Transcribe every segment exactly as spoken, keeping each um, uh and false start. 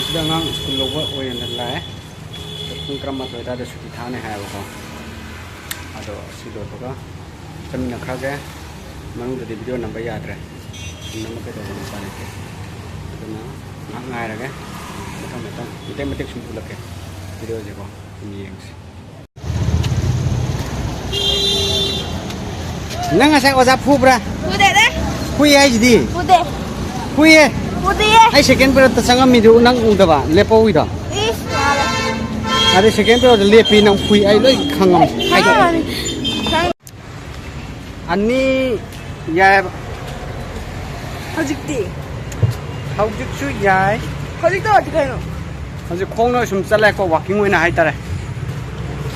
ꯁꯤꯗ ꯑꯉꯥꯡ ꯁ꯭ꯀꯨꯜ ꯂꯧꯕ ꯑꯣꯏꯅ ꯂꯥꯛꯑꯦ꯫ ꯄꯨꯡ ꯇꯔꯥꯃꯥꯊꯣꯏ ꯑꯗꯨꯋꯥꯏꯗ ꯁꯨꯇꯤ ꯊꯥꯅꯤ ꯍꯥꯏꯌꯦꯕꯀꯣ꯫ ꯑꯗꯣ ꯁꯤ ꯂꯣꯏꯕꯒ ꯆꯠꯃꯤꯟꯅꯈ꯭ꯔꯒꯦ꯫ ꯃꯅꯨꯡꯗꯗꯤ ꯚꯤꯗꯤꯑꯣ ꯅꯝꯕ ꯌꯥꯗ꯭ꯔꯦ꯫ ꯅꯝꯕ ꯀꯩꯗꯧꯕꯅꯣ ꯎꯄꯥꯏ ꯂꯩꯇꯦ꯫ ꯑꯗꯨꯅ ꯉꯥꯏꯍꯥꯛ ꯉꯥꯏꯔꯒꯦ꯫ ꯃꯊꯪ ꯃꯊꯪ ꯃꯇꯦꯛ ꯃꯇꯦꯛ ꯁꯨꯝ ꯎꯠꯂꯛꯀꯦ ꯚꯤꯗꯤꯑꯣꯁꯦꯀꯣ꯫ ꯑꯗꯨꯝ ꯌꯦꯡꯁꯤ꯫ ꯅꯪ ꯉꯁꯥꯏ ꯑꯣꯖꯥ ꯐꯨꯕ꯭ꯔꯥ? ꯐꯨꯗꯦꯗ꯫ ꯐꯨꯏ ꯍꯥꯏꯁꯤꯗꯤ? ꯐꯨꯗꯦ꯫ ꯐꯨꯏꯌꯦ꯫ ꯐꯨꯗꯤꯌꯦ꯫ ꯑꯩ ꯁꯦꯀꯦꯟ ꯄꯦꯔꯠꯇ ꯆꯪꯉꯝꯃꯤꯗꯨ ꯅꯪ ꯎꯗꯕ, ꯂꯦꯞꯄꯧꯏꯗꯣ? ꯏꯁ, ꯌꯥꯔꯦ꯫ ꯑꯗꯩ ꯁꯦꯀꯦꯟ ꯄꯦꯔꯠꯇ ꯂꯦꯞꯄꯤ ꯅꯪ ꯐꯨꯏ, ꯑꯩ ꯂꯣꯏ ꯈꯪꯉꯝꯃꯤ꯫ ꯈꯪꯉꯝꯃꯅꯤ꯫ ꯈꯪ- ꯑꯅꯤ ꯌꯥꯏꯕ꯫ ꯍꯧꯖꯤꯛꯇꯤ? ꯍꯧꯖꯤꯛꯁꯨ ꯌꯥꯏ꯫ ꯍꯧꯖꯤꯛ ꯇꯧꯔꯗꯤ ꯀꯩꯅꯣ? ꯍꯧꯖꯤꯛ ꯈꯣꯡꯅ ꯁꯨꯝ ꯆꯠꯂꯦꯀꯣ, ꯋꯥꯀꯤꯡ ꯑꯣꯏꯅ ꯍꯥꯏꯇꯥꯔꯦ꯫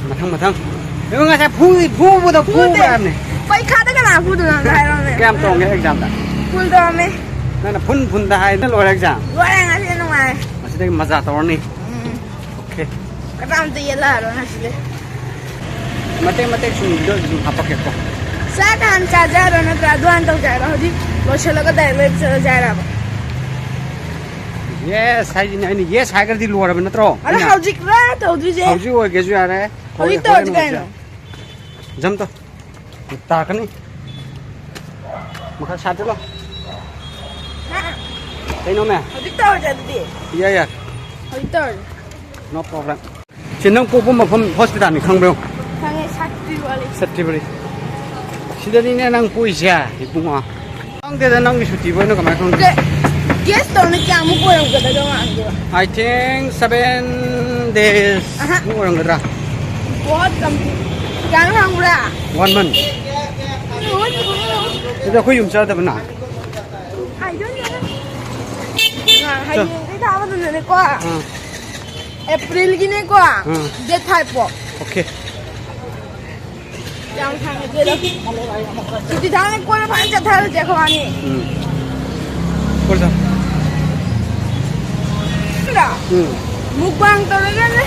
ꯃꯊꯪ ꯃꯊꯪ꯫ ꯏꯕꯨꯡ ꯉꯁꯥꯏ ꯐꯨ-, ꯐꯨꯕꯗꯣ ꯐꯨꯕ ꯐꯨꯗꯦ꯫ ꯍꯥꯏꯕꯅꯦ꯫ ꯄꯩꯈꯥꯗ ꯀꯅꯥ ꯐꯨꯗꯣꯏꯅꯣ ꯑꯝꯇ ꯍꯥꯏꯔꯛꯑꯣꯅꯦ? ꯀꯌꯥꯝ ꯇꯧꯔꯝꯒꯦ ꯑꯦꯛꯖꯥꯝꯗ? ꯐꯨꯜ ꯇꯧꯔꯝꯃꯦ꯫ ꯅꯪꯅ ꯐꯨꯟ ꯐꯨꯟꯗ ꯍꯥꯏꯗꯅ ꯂꯣꯏꯔꯦ ꯑꯦꯛꯖꯥꯝ? ꯂꯣꯏꯔꯦ, ꯉꯁꯤꯗꯤ ꯅꯨꯡꯉꯥꯏꯔꯦ꯫ ꯉꯁꯤꯗꯒꯤ ꯃꯖꯥ ꯇꯧꯔꯅꯤ꯫ ꯎꯝ꯫ ꯑꯣꯀꯦ꯫ ꯀꯅꯥꯝꯇ ꯌꯦꯠꯂꯛꯑꯔꯣꯏ ꯉꯁꯤꯗꯤ꯫ ꯃꯇꯦꯛ ꯃꯇꯦꯛ ꯁꯨꯝ ꯚꯤꯗꯤꯑꯣꯁꯤ ꯁꯨꯝ ꯍꯥꯄꯛꯀꯦꯀꯣ꯫ ꯆꯥꯛ ꯍꯥꯟꯅ ꯆꯥꯖꯔꯣ ꯅꯠꯇ꯭ꯔꯥ ꯑꯗꯨ ꯍꯥꯟꯅ ꯇꯧꯖꯦ ꯍꯥꯏꯔꯣ? ꯍꯧꯖꯤꯛ ꯂꯣꯏꯁꯤꯜꯂꯒ ꯗꯥꯏꯔꯦꯛ ꯂꯣꯏ ꯆꯠꯂꯁꯦ ꯍꯥꯏꯔꯕ? ꯌꯦꯁ ꯍꯥꯏꯁꯤꯅꯦ ꯑꯩꯅ, ꯌꯦꯁ ꯍꯥꯏꯈ꯭ꯔꯗꯤ ꯂꯣꯏꯔꯕ ꯅꯠꯇ꯭ꯔꯣ? ꯑꯗꯣ ꯑꯩꯅ ꯍꯧꯖꯤꯛꯔ ꯇꯧꯗꯣꯏꯁꯦ? ꯍꯧꯖꯤꯛ ꯑꯣꯏꯒꯦꯁꯨ ꯌꯥꯔꯦ꯫ ꯍꯧꯖꯤꯛ ꯍꯣꯔꯦꯟ ꯇꯧꯔꯁꯤ ꯑꯣꯏꯔꯁꯨ ꯀꯩꯅꯣ? ꯌꯥꯏ꯫ ꯖꯝ ꯇꯧ꯫ ꯇꯥꯔꯛꯀꯅꯤ꯫ ꯃꯈꯥ ꯁꯥꯠꯇ꯭ꯔꯣ? ꯍꯥ? ꯀꯩꯅꯣꯃꯦ? ꯍꯧꯖꯤꯛ ꯇꯧꯔꯁꯦ ꯑꯗꯨꯗꯤ꯫ ꯌꯥꯏ, ꯌꯥꯏ꯫ ꯍꯧꯖꯤꯛ ꯇꯧꯔꯁꯦ꯫ No problem꯫ ꯁꯤ ꯅꯪ ꯄꯣꯛꯄ ꯃꯐꯝ ꯍꯣꯁꯄꯤꯇꯥꯜꯅꯤ ꯈꯪꯕ꯭ꯔꯣ? ꯈꯪꯉꯦ, ꯁꯥꯠꯇ꯭ꯔꯤ ꯋꯥꯠꯂꯤ꯫ ꯁꯥꯠꯇ꯭ꯔꯤꯕꯅꯤ꯫ ꯁꯤꯗꯅꯤꯅꯦ ꯅꯪ ꯄꯣꯛꯏꯁꯦ, ꯏꯕꯨꯡꯉꯣ꯫ ꯈꯪꯗꯦꯗ, ꯅꯪꯒꯤ ꯁꯨꯇꯤꯕꯨ ꯑꯩꯅ ꯀꯃꯥꯏꯅ ꯈꯪꯗꯣꯏꯅꯣ? ꯒꯦ-, ꯒꯦꯁ ꯇꯧꯅꯦ, ꯀꯌꯥꯃꯨꯛ ꯑꯣꯏꯔꯝꯒꯗꯒ ꯃꯥꯟꯒꯦꯕ? I think seven days ꯑꯍ꯫ ꯃꯨꯛ ꯑꯣꯏꯔꯝꯒꯗ꯭ꯔꯥ? ꯕꯣꯠ ꯀꯝꯄꯤ-, ꯀꯌꯥꯅꯣ ꯈꯪꯕ꯭ꯔꯥ? One month꯫ ꯑꯗꯨ ꯑꯩꯈꯣꯏ ꯌꯨꯝ ꯆꯠꯇꯕꯅ? I don't know꯫ ꯉꯥ ꯆꯠ- ꯍꯌꯦꯡꯗꯩ ꯊꯥꯕꯗꯨꯅꯅꯦꯀꯣ꯫ ꯑꯥ꯫ ꯑꯦꯄ꯭ꯔꯤꯜꯒꯤꯅꯦꯀꯣ꯫ ꯑꯥ꯫ Date five ꯐꯥꯎ꯫ Okay꯫ ꯌꯥꯝ ꯁꯥꯡꯅ ꯆꯦꯜꯂꯣ꯫ ꯁꯨꯇꯤ ꯊꯥꯡꯅ ꯀꯣꯏꯕ ꯐꯖꯅ ꯆꯠꯊꯔꯁꯦ ꯑꯩꯈꯣꯏ ꯋꯥꯅꯤ꯫ ꯎꯝ꯫ ꯀꯣꯏ ꯆꯠ꯫ ꯅꯠꯇ꯭ꯔꯥ? ꯎꯝ꯫ Mukbang ꯇꯧꯔꯒꯅꯦ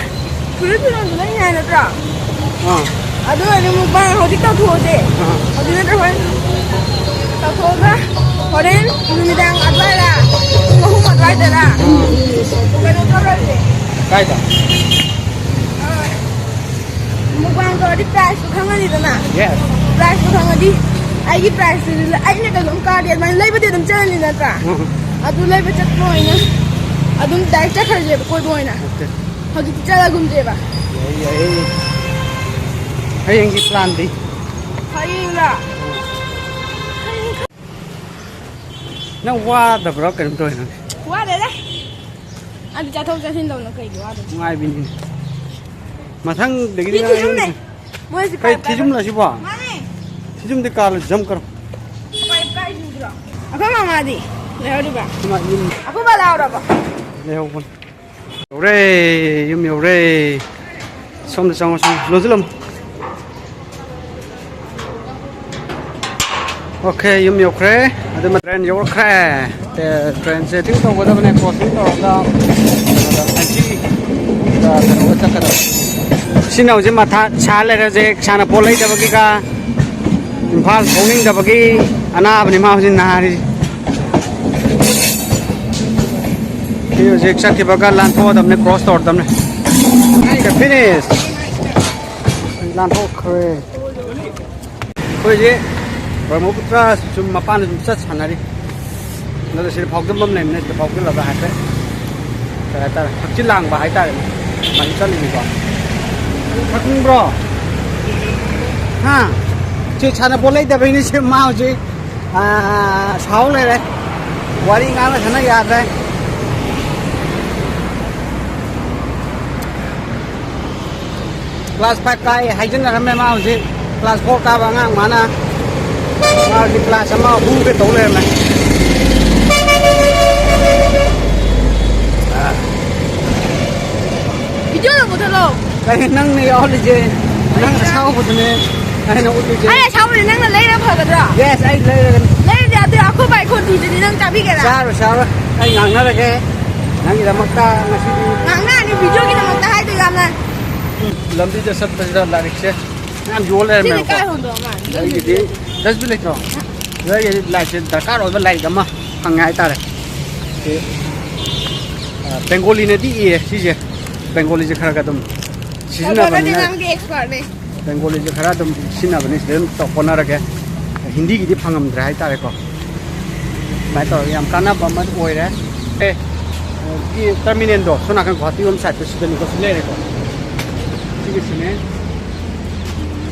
ꯐꯨꯔꯤꯠ ꯐꯤꯔꯣꯜꯁꯨ ꯂꯩ ꯌꯥꯏ ꯅꯠꯇ꯭ꯔꯥ? ꯑꯥ꯫ ꯑꯗꯨ ꯑꯣꯏꯔꯗꯤ mukbang ꯍꯧꯖꯤꯛ ꯇꯧꯊꯣꯛꯑꯁꯦ꯫ ꯑꯥ꯫ ꯍꯧꯖꯤꯛ ꯅꯠꯇ꯭ꯔ ꯍꯣꯔꯦꯟ ꯇꯧꯊꯣꯛꯑꯒ ꯍꯣꯔꯦꯟ ꯅꯨꯃꯤꯗꯥꯡ ꯑꯗꯨꯋꯥꯏꯗ, ꯄꯨꯡ ꯑꯍꯨꯝ ꯑꯗꯨꯋꯥꯏꯗꯔ ꯀꯩꯅꯣ ꯇꯧꯔꯁꯦ꯫ ꯀꯥꯏꯗ? ꯑ, ꯃꯨꯛꯕꯥꯡ ꯇꯧꯔꯗꯤ prizeꯇꯨ ꯈꯪꯉꯅꯤꯗꯅ꯫ Yes. Prizeꯇꯨ ꯈꯪꯉꯗꯤ ꯑꯩꯒꯤ prizeꯇꯨꯗꯤ ꯑꯩꯅ ꯀꯩꯅꯣꯝ ꯀꯥꯔꯗꯤ ꯑꯗꯨꯃꯥꯏꯅ ꯂꯩꯕꯗꯤ ꯑꯗꯨꯝ ꯆꯠꯂꯅꯤ ꯅꯠꯇ꯭ꯔꯥ? ꯎꯝ. ꯑꯗꯨ ꯂꯩꯕ ꯆꯠꯄ ꯑꯣꯏꯅ ꯑꯗꯨꯝ direct ꯆꯠꯈ꯭ꯔꯁꯦꯕ ꯀꯣꯏꯕ ꯑꯣꯏꯅ꯫ Okay. ꯍꯧꯖꯤꯛꯇꯤ ꯆꯠꯂꯒꯨꯝꯁꯦꯕ꯫ ꯌꯥꯏ, ꯌꯥꯏ. ꯍꯌꯦꯡꯒꯤ planꯗꯤ? ꯍꯌꯦꯡꯂ? ꯅꯪ ꯋꯥꯗꯕ꯭ꯔꯥ ꯀꯩꯅꯣꯝ ꯇꯧꯋꯦ ꯅꯪ? ꯋꯥꯗꯦꯗ꯫ ꯑꯗꯨ ꯆꯠꯊꯣꯛ ꯆꯠꯁꯤꯟ ꯇꯧꯅ ꯀꯩꯒꯤ ꯋꯥꯗꯣꯏꯅꯣ? ꯅꯨꯡꯉꯥꯏꯕꯤꯅꯤ꯫ ꯃꯊꯪꯗꯒꯤꯗꯤ ꯃꯤ ꯅꯪ ꯊꯤꯖꯤꯟꯅꯩ꯫ ꯃꯣꯏꯁꯦ ꯀꯩ ꯄꯥꯏ ꯄꯥꯏ ꯊꯤꯖꯨꯝꯂ ꯁꯤꯕꯣ? ꯃꯥꯅꯦ꯫ ꯊꯤꯖꯨꯝꯗꯤ ꯀꯥꯂ jump ꯀꯔꯣ꯫ ꯄꯥꯏ ꯄꯥꯏ ꯊꯤꯖꯨꯝꯗ꯭ꯔꯣ? ꯑꯩꯈꯣꯏ ꯃꯃꯥꯗꯤ ꯂꯩꯍꯧꯔꯤꯕ? ꯏꯃꯥ ꯌꯨꯝ ꯑꯩꯈꯣꯏ ꯕꯥ ꯂꯥꯛꯍꯧꯔꯕ? ꯂꯩꯍꯧꯕꯅꯤ꯫ ꯌꯧꯔꯦ, ꯌꯨꯝ ꯌꯧꯔꯦ꯫ ꯁꯣꯝꯗ ꯆꯪꯉꯣ, ꯁꯣꯝꯗ꯫ ꯂꯣꯟꯁꯤꯜꯂꯝꯃꯣ꯫ Okay, ꯌꯨꯝ ꯌꯧꯈ꯭ꯔꯦ꯫ ꯑꯗꯨ train ꯌꯧꯔꯛꯈ꯭ꯔꯦ꯫ ꯑꯦ, trainꯁꯦ waiting ꯇꯧꯒꯗꯕꯅꯦ, crossing ꯇꯧꯔꯒ ꯑꯗꯨꯒ entry, ꯑꯗꯨꯒ ꯀꯩꯅꯣꯒ ꯆꯠꯀꯗꯕ꯫ ꯁꯤꯅ ꯍꯧꯖꯤꯛ ꯃꯊꯥ ꯁꯥ ꯂꯩꯔꯦ ꯍꯧꯖꯤꯛ, ꯁꯥꯟꯅꯄꯣꯠ ꯂꯩꯗꯕꯒꯤꯒ ꯏꯝꯐꯥꯜ ꯊꯣꯛꯅꯤꯡꯗꯕꯒꯤ ꯑꯅꯥꯕꯅꯤ ꯃꯥ ꯍꯧꯖꯤꯛ ꯅꯥꯔꯤꯁꯦ꯫ ꯁꯤ ꯍꯧꯖꯤꯛ ꯆꯠꯈꯤꯕꯒ ꯂꯥꯟꯊꯣꯛꯑꯗꯕꯅꯦ, cross ꯇꯧꯔꯗꯕꯅꯦ꯫ Okay, finish꯫ ꯂꯥꯟꯊꯣꯛꯈ꯭ꯔꯦ꯫ ꯑꯩꯈꯣꯏꯁꯦ ꯕ꯭ꯔꯍ꯭ꯃꯄꯨꯇ꯭ꯔ ꯁꯨꯝ ꯃꯄꯥꯟꯗ ꯁꯨꯝ ꯆꯠ ꯁꯥꯟꯅꯔꯤ꯫ ꯑꯗꯨꯒ ꯁꯤꯗ ꯐꯥꯎꯖꯟꯕ ꯑꯃ ꯂꯩꯕꯅꯦ, ꯁꯤꯗ ꯐꯥꯎꯖꯜꯂꯒ ꯍꯥꯏꯐꯦꯠ ꯀꯩ ꯍꯥꯏꯇꯥꯔꯦ, ꯍꯛꯆꯤꯠ ꯂꯥꯡꯕ ꯍꯥꯏꯇꯥꯔꯦꯅꯦ, ꯑꯗꯨꯃꯥꯏꯅ ꯆꯠꯂꯤꯅꯤꯀꯣ꯫ ꯈꯪꯕ꯭ꯔꯣ? ꯍꯥ? ꯁꯤ ꯁꯥꯟꯅꯄꯣꯠ ꯂꯩꯗꯕꯩꯅꯤ ꯁꯤ ꯃꯥ ꯍꯧꯖꯤꯛ ꯑꯥ, ꯁꯥꯎ ꯂꯩꯔꯦ꯫ ꯋꯥꯔꯤ ꯉꯥꯡꯅ ꯁꯥꯟꯅ ꯌꯥꯗ꯭ꯔꯦ꯫ Class five ꯀꯥꯏ ꯍꯥꯏꯖꯤꯟꯅꯔꯝꯃꯦ ꯃꯥ ꯍꯧꯖꯤꯛ꯫ Class four ꯀꯥꯕ ꯑꯉꯥꯡ ꯃꯥꯅ꯫ ꯃꯥ ꯍꯧꯖꯤꯛ class ꯑꯃ ꯍꯨꯒꯦ ꯇꯧ ꯂꯩꯔꯝꯃꯦ꯫ Videoꯗꯣ ꯃꯨꯊꯠꯂꯣ꯫ ꯀꯩ ꯅꯪꯅ ꯌꯥꯎꯍꯜꯂꯤꯁꯦ? ꯅꯪ ꯑꯁꯥꯎꯕꯗꯨꯅꯦ ꯑꯩꯅ ꯎꯠꯂꯤꯁꯦ꯫ ꯑꯩ ꯑꯁꯥꯎꯕꯗꯤ ꯅꯪꯅ ꯂꯩꯔ ꯐꯒꯗ꯭ꯔꯣ? Yes, ꯑꯩ ꯂꯩꯔꯒꯅꯤ꯫ ꯂꯩꯔꯗꯤ ꯑꯗꯨ ꯑꯩꯈꯣꯏ ꯕꯥꯏ ꯈꯣꯟꯊꯤꯗꯨꯗꯤ ꯅꯪ ꯆꯥꯕꯤꯒꯦꯔꯥ? ꯆꯥꯔꯣꯏ, ꯆꯥꯔꯣꯏ꯫ ꯑꯩ ꯉꯥꯡꯅꯔꯒꯦ꯫ ꯅꯪꯒꯤꯗꯃꯛꯇ ꯉꯁꯤꯗꯤ ꯉꯥꯡꯅꯔꯅꯤ, videoꯒꯤꯗꯃꯛꯇ ꯍꯥꯏꯗꯣ ꯌꯥꯝꯅ꯫ ꯂꯝꯕꯤꯗ ꯆꯠꯄꯁꯤꯗ ꯂꯥꯏꯔꯤꯛꯁꯦ ꯌꯥꯝ ꯌꯣꯜ ꯂꯩꯔꯝꯃꯦꯕꯀꯣ꯫ ꯁꯤꯗꯤ ꯀꯥꯏ ꯍꯣꯟꯗꯣꯛꯑꯣ ꯃꯥ? ꯑꯩꯒꯤꯗꯤ dustbin ꯂꯩꯇ꯭ꯔꯣ? ꯁꯤꯗ ꯂꯥꯏꯔꯤꯛꯁꯦ ꯗꯔꯀꯥꯔ ꯑꯣꯏꯕ ꯂꯥꯏꯔꯤꯛ ꯑꯃ ꯐꯪꯉꯦ ꯍꯥꯏꯇꯥꯔꯦ꯫ ꯁꯤ, ꯑ, ꯕꯦꯡꯒꯣꯂꯤꯅꯗꯤ ꯏꯌꯦ ꯁꯤꯁꯦ꯫ ꯕꯦꯡꯒꯣꯂꯤꯁꯦ ꯈꯔ ꯈꯔ ꯑꯗꯨꯝ ꯈꯔ ꯈꯔꯗꯤ ꯁꯤꯖꯤꯟꯅꯕꯅꯤꯅ, ꯅꯪꯗꯤ ꯑꯦꯛꯁꯄꯔꯠꯅꯦ꯫ ꯕꯦꯡꯒꯣꯂꯤꯁꯦ ꯈꯔ ꯑꯗꯨꯝ ꯁꯤꯖꯤꯟꯅꯕꯅꯤ, ꯁꯤꯗ ꯑꯗꯨꯝ ꯇꯧ-, ꯍꯣꯠꯅꯔꯒꯦ꯫ ꯍꯤꯟꯗꯤꯒꯤꯗꯤ ꯐꯪꯉꯝꯗ꯭ꯔꯦ ꯍꯥꯏꯇꯥꯔꯦꯀꯣ꯫ ꯑꯗꯨꯃꯥꯏꯅ ꯇꯧꯔꯒ ꯌꯥꯝ ꯀꯥꯟꯅꯕ ꯑꯃ ꯑꯣꯏꯔꯦ꯫ ꯑꯦ, ꯒꯤ ꯇꯔꯃꯤꯅꯦꯜꯗꯣ ꯁꯣꯝ ꯅꯥꯀꯟ ꯒꯨꯍꯥꯇꯤ ꯔꯣꯝ ꯁꯥꯏꯠꯇ ꯁꯤꯗꯅꯤꯀꯣ, ꯁꯤ ꯂꯩꯔꯦꯀꯣ꯫ ꯁꯤꯒꯤꯁꯤꯅꯦ꯫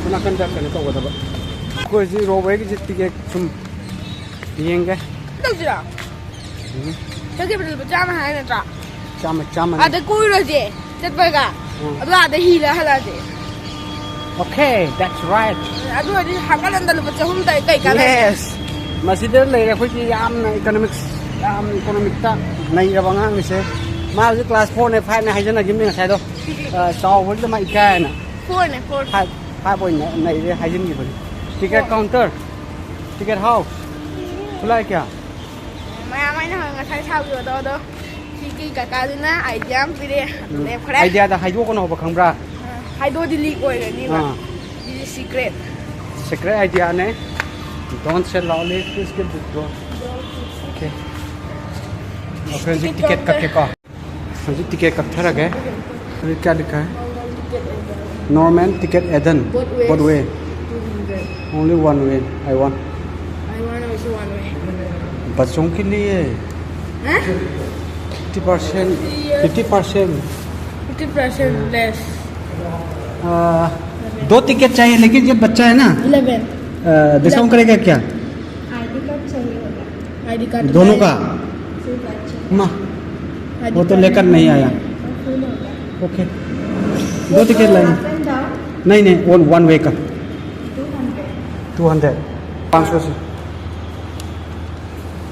ꯁꯣꯝ ꯅꯥꯀꯟꯗ ꯀꯩꯅꯣ ꯇꯧꯒꯗꯕ꯫ ꯑꯩꯈꯣꯏ ꯍꯧꯖꯤꯛ ꯔꯣꯕꯔꯒꯤꯁꯦ ꯇꯤꯀꯦꯠ ꯁꯨꯝ ꯌꯦꯡꯒꯦ꯫ ꯇꯧꯁꯤꯔꯣ? ꯎꯝ꯫ ꯆꯠꯈꯤꯕꯗ ꯂꯨꯄꯥ ꯆꯥꯝꯃ ꯍꯥꯏ ꯅꯠꯇ꯭ꯔꯥ? ꯆꯥꯝꯃ, ꯆꯥꯝꯃꯅꯤ꯫ ꯑꯗ ꯀꯣꯏꯔꯨꯔꯁꯦ ꯆꯠꯄꯒ꯫ ꯎꯝ꯫ ꯑꯗꯣ ꯑꯥꯗ ꯍꯤꯗ ꯍꯜꯂꯛꯑꯁꯦ꯫ Okay, that's right. ꯑꯗꯨ ꯑꯣꯏꯔꯗꯤ ꯍꯟꯒꯠ ꯍꯟꯗ ꯂꯨꯄꯥ ꯆꯍꯨꯝ ꯇꯥꯏ, ꯀꯩ ꯀꯥꯟꯅꯩ? Yes. ꯃꯁꯤꯗ ꯂꯩꯔꯦ ꯑꯩꯈꯣꯏꯒꯤ ꯌꯥꯝꯅ ꯏꯀꯣꯅꯣꯃꯤꯛꯁ, ꯌꯥꯝ ꯏꯀꯣꯅꯣꯃꯤꯛꯇ ꯅꯩꯔꯕ ꯑꯉꯥꯡꯅꯤꯁꯦ꯫ ꯃꯥ ꯍꯧꯖꯤꯛ class four ꯅꯦ, five ꯅꯦ ꯍꯥꯏꯖꯅꯈꯤꯕꯅꯤ ꯉꯁꯥꯏꯗꯣ꯫ ꯑ, ꯆꯥꯎꯕꯁꯤꯗ ꯃꯥ ꯏꯀꯥꯏꯅ꯫ Four ꯅꯦ, four꯫ Five, five ꯑꯣꯏꯅ ꯅꯩꯔꯦ ꯍꯥꯏꯖꯤꯟꯈꯤꯕꯅꯤ꯫ Ticket counter, ticket house, खुला है क्या? ꯃꯌꯥꯝ ꯑꯩꯅ ꯉꯁꯥꯏ ꯁꯥꯎꯈꯤꯕꯗꯣ, ꯑꯗꯣ ꯁꯤꯒꯤ ꯀꯀꯥꯗꯨꯅ idea ꯑꯃ ꯄꯤꯔꯛꯑꯦ꯫ ꯎꯝ꯫ ꯂꯦꯞꯈ꯭ꯔꯦ꯫ Idea ꯗ ꯍꯥꯏꯗꯣꯛꯀꯅꯣꯕ, ꯈꯪꯕ꯭ꯔꯥ? ꯑ, ꯍꯥꯏꯗꯣꯛꯑꯗꯤ leak ꯑꯣꯏꯔꯅꯤꯕ꯫ Ah. This is secret꯫ Secret idea ꯅꯦ꯫ Don't say loudly, please keep this door. Okay. ꯑꯩꯈꯣꯏ ꯍꯧꯖꯤꯛ ticket ꯀꯛꯀꯦꯀꯣ꯫ ꯍꯧꯖꯤꯛ ticket ꯀꯛꯊꯔꯒꯦ꯫ ꯍꯧꯖꯤꯛ क्या लिखा है? Normal ticket add-on. Both way. Both way. Two hundred. Only one way. I want. I want also one way. बच्चों के लिए। हैं? Fifty percent. Fifty percent. Fifty percent less. आ, दो टिकट चाहिए, लेकिन ये बच्चा है ना। Eleven. आ, डिस्काउंट करेगा क्या? आईडी कार्ड चाहिए होगा। आईडी कार्ड दोनों का? सिर्फ बच्चे। माँ, आईडी वो तो कार्ड लेकर नहीं आया। फुल होगा। ओके। दो टिकट लाइए। Up and down. नहीं, नहीं, वो वन वे का। Two hundred. Two hundred. पाँच सौ से।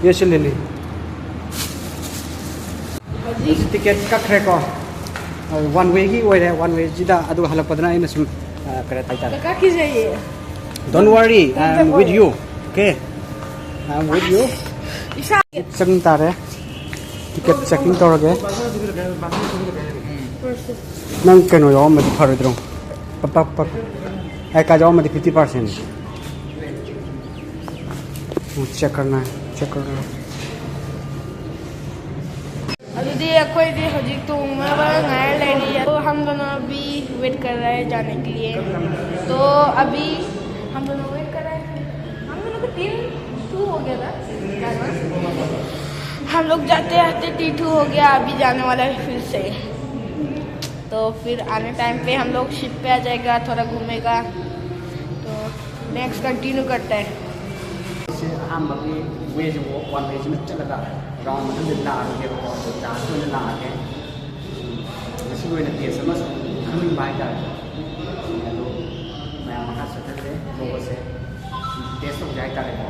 ये से ले ली। ꯍꯧꯖꯤꯛ ꯇꯤꯀꯦꯠ ꯀꯛꯈ꯭ꯔꯦꯀꯣ꯫ ꯋꯥꯟ ꯋꯦꯒꯤ ꯑꯣꯏꯔꯦ, ꯋꯥꯟ ꯋꯦꯁꯤꯗ꯫ ꯑꯗꯨꯒ ꯍꯜꯂꯛꯄꯗꯅ ꯑꯩꯅ ꯁꯨꯝ, ꯑ, ꯀꯩꯅꯣ ꯍꯥꯏꯇꯥꯔꯦ꯫ ꯀꯛꯈꯤꯖꯩꯌꯦ꯫ Don't worry, I am with you. Okay? I am with you. ꯏꯁꯥ ꯆꯪ ꯇꯥꯔꯦ꯫ ꯇꯤꯀꯦꯠ ꯆꯦꯛꯀꯤꯡ ꯇꯧꯔꯒꯦ꯫ ꯅꯪ ꯀꯩꯅꯣ ꯌꯥꯎꯔꯝꯃꯗꯤ ꯐꯔꯣꯏꯗ꯭ꯔꯣ? ꯄꯞ, ꯄꯞ, ꯄꯞ꯫ ꯑꯥꯏ ꯀꯥꯔꯗ ꯌꯥꯎꯔꯝꯃꯗꯤ fifty percent꯫ चेक करना है, चेक करना है। ꯑꯗꯨꯗꯤ ꯑꯩꯈꯣꯏꯗꯤ ꯍꯧꯖꯤꯛ ꯇꯣꯡꯅꯕ ꯉꯥꯏꯔ ꯂꯩꯔꯤ꯫ ꯑꯗꯣ हम दोनों अभी वेट कर रहे हैं जाने के लिए। तो अभी हम दोनों वेट कर रहे हैं। हम दोनों को तीन टू हो गया था जाना। हम लोग जाते आते टी टू हो गया, अभी जाने वाला है फिर से। तो फिर आने टाइम पे हम लोग शिप पे आ जाएगा, थोड़ा घूमेगा। तो नेक्स्ट कंटिन्यू करते हैं। ꯁꯤ ꯑꯍꯥꯟꯕꯒꯤ ꯋꯦꯁꯤ ꯋꯥꯟ ꯋꯦꯁꯤꯃ ꯆꯠꯂꯒ ꯔꯥꯎꯟ ꯃꯊꯪꯗ ꯂꯥꯛꯑꯒꯦꯕꯀꯣ, ꯑꯗꯣ ꯆꯥꯔꯖ ꯑꯣꯏꯅ ꯂꯥꯛꯑꯒꯦ꯫ ꯉꯁꯤꯒꯤ ꯑꯣꯏꯅ ꯇꯦꯁ ꯑꯃ ꯁꯨꯝ ꯈꯪꯅꯤꯡꯕ ꯍꯥꯏꯇꯥꯔꯦ꯫ ꯑꯗꯣ ꯃꯌꯥꯝ ꯃꯈꯥ ꯆꯠꯊꯁꯦ, ꯂꯣꯛ ꯑꯁꯦ ꯇꯦꯁ ꯇꯧꯁꯦ ꯍꯥꯏꯇꯥꯔꯦꯀꯣ꯫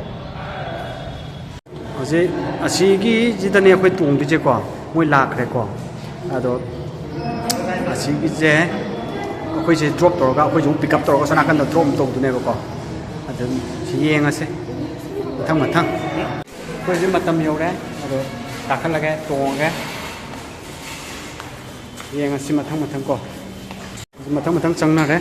ꯍꯧꯖꯤꯛ ꯑꯁꯤꯒꯤꯁꯤꯗꯅꯦ ꯑꯩꯈꯣꯏ ꯇꯣꯡꯗꯣꯏꯁꯦꯀꯣ꯫ ꯃꯣꯏ ꯂꯥꯛꯈ꯭ꯔꯦꯀꯣ꯫ ꯑꯗꯣ ꯑꯁꯤꯒꯤꯁꯦ ꯑꯩꯈꯣꯏꯁꯦ ꯗ꯭ꯔꯣꯞ ꯇꯧꯔꯒ ꯑꯩꯈꯣꯏꯁꯨ ꯑꯃꯨꯛ ꯄꯤꯛ ꯑꯞ ꯇꯧꯔꯒ ꯁꯣꯝ ꯅꯥꯀꯟꯗ ꯗ꯭ꯔꯣꯞ ꯑꯃꯨꯛ ꯇꯧꯗꯣꯏꯅꯦꯕꯀꯣ꯫ ꯑꯗꯨꯝ ꯌꯦꯡꯉꯁꯦ ꯃꯊꯪ ꯃꯊꯪ꯫ ꯑꯩꯈꯣꯏ ꯍꯧꯖꯤꯛ ꯃꯇꯝ ꯌꯧꯔꯦ꯫ ꯑꯗꯣ ꯀꯥꯈꯠꯂꯒꯦ, ꯇꯣꯡꯉꯒꯦ꯫ ꯌꯦꯡꯉꯁꯤ ꯃꯊꯪ ꯃꯊꯪ ꯀꯣ꯫ ꯃꯊꯪ ꯃꯊꯪ ꯆꯪꯅꯔꯦ꯫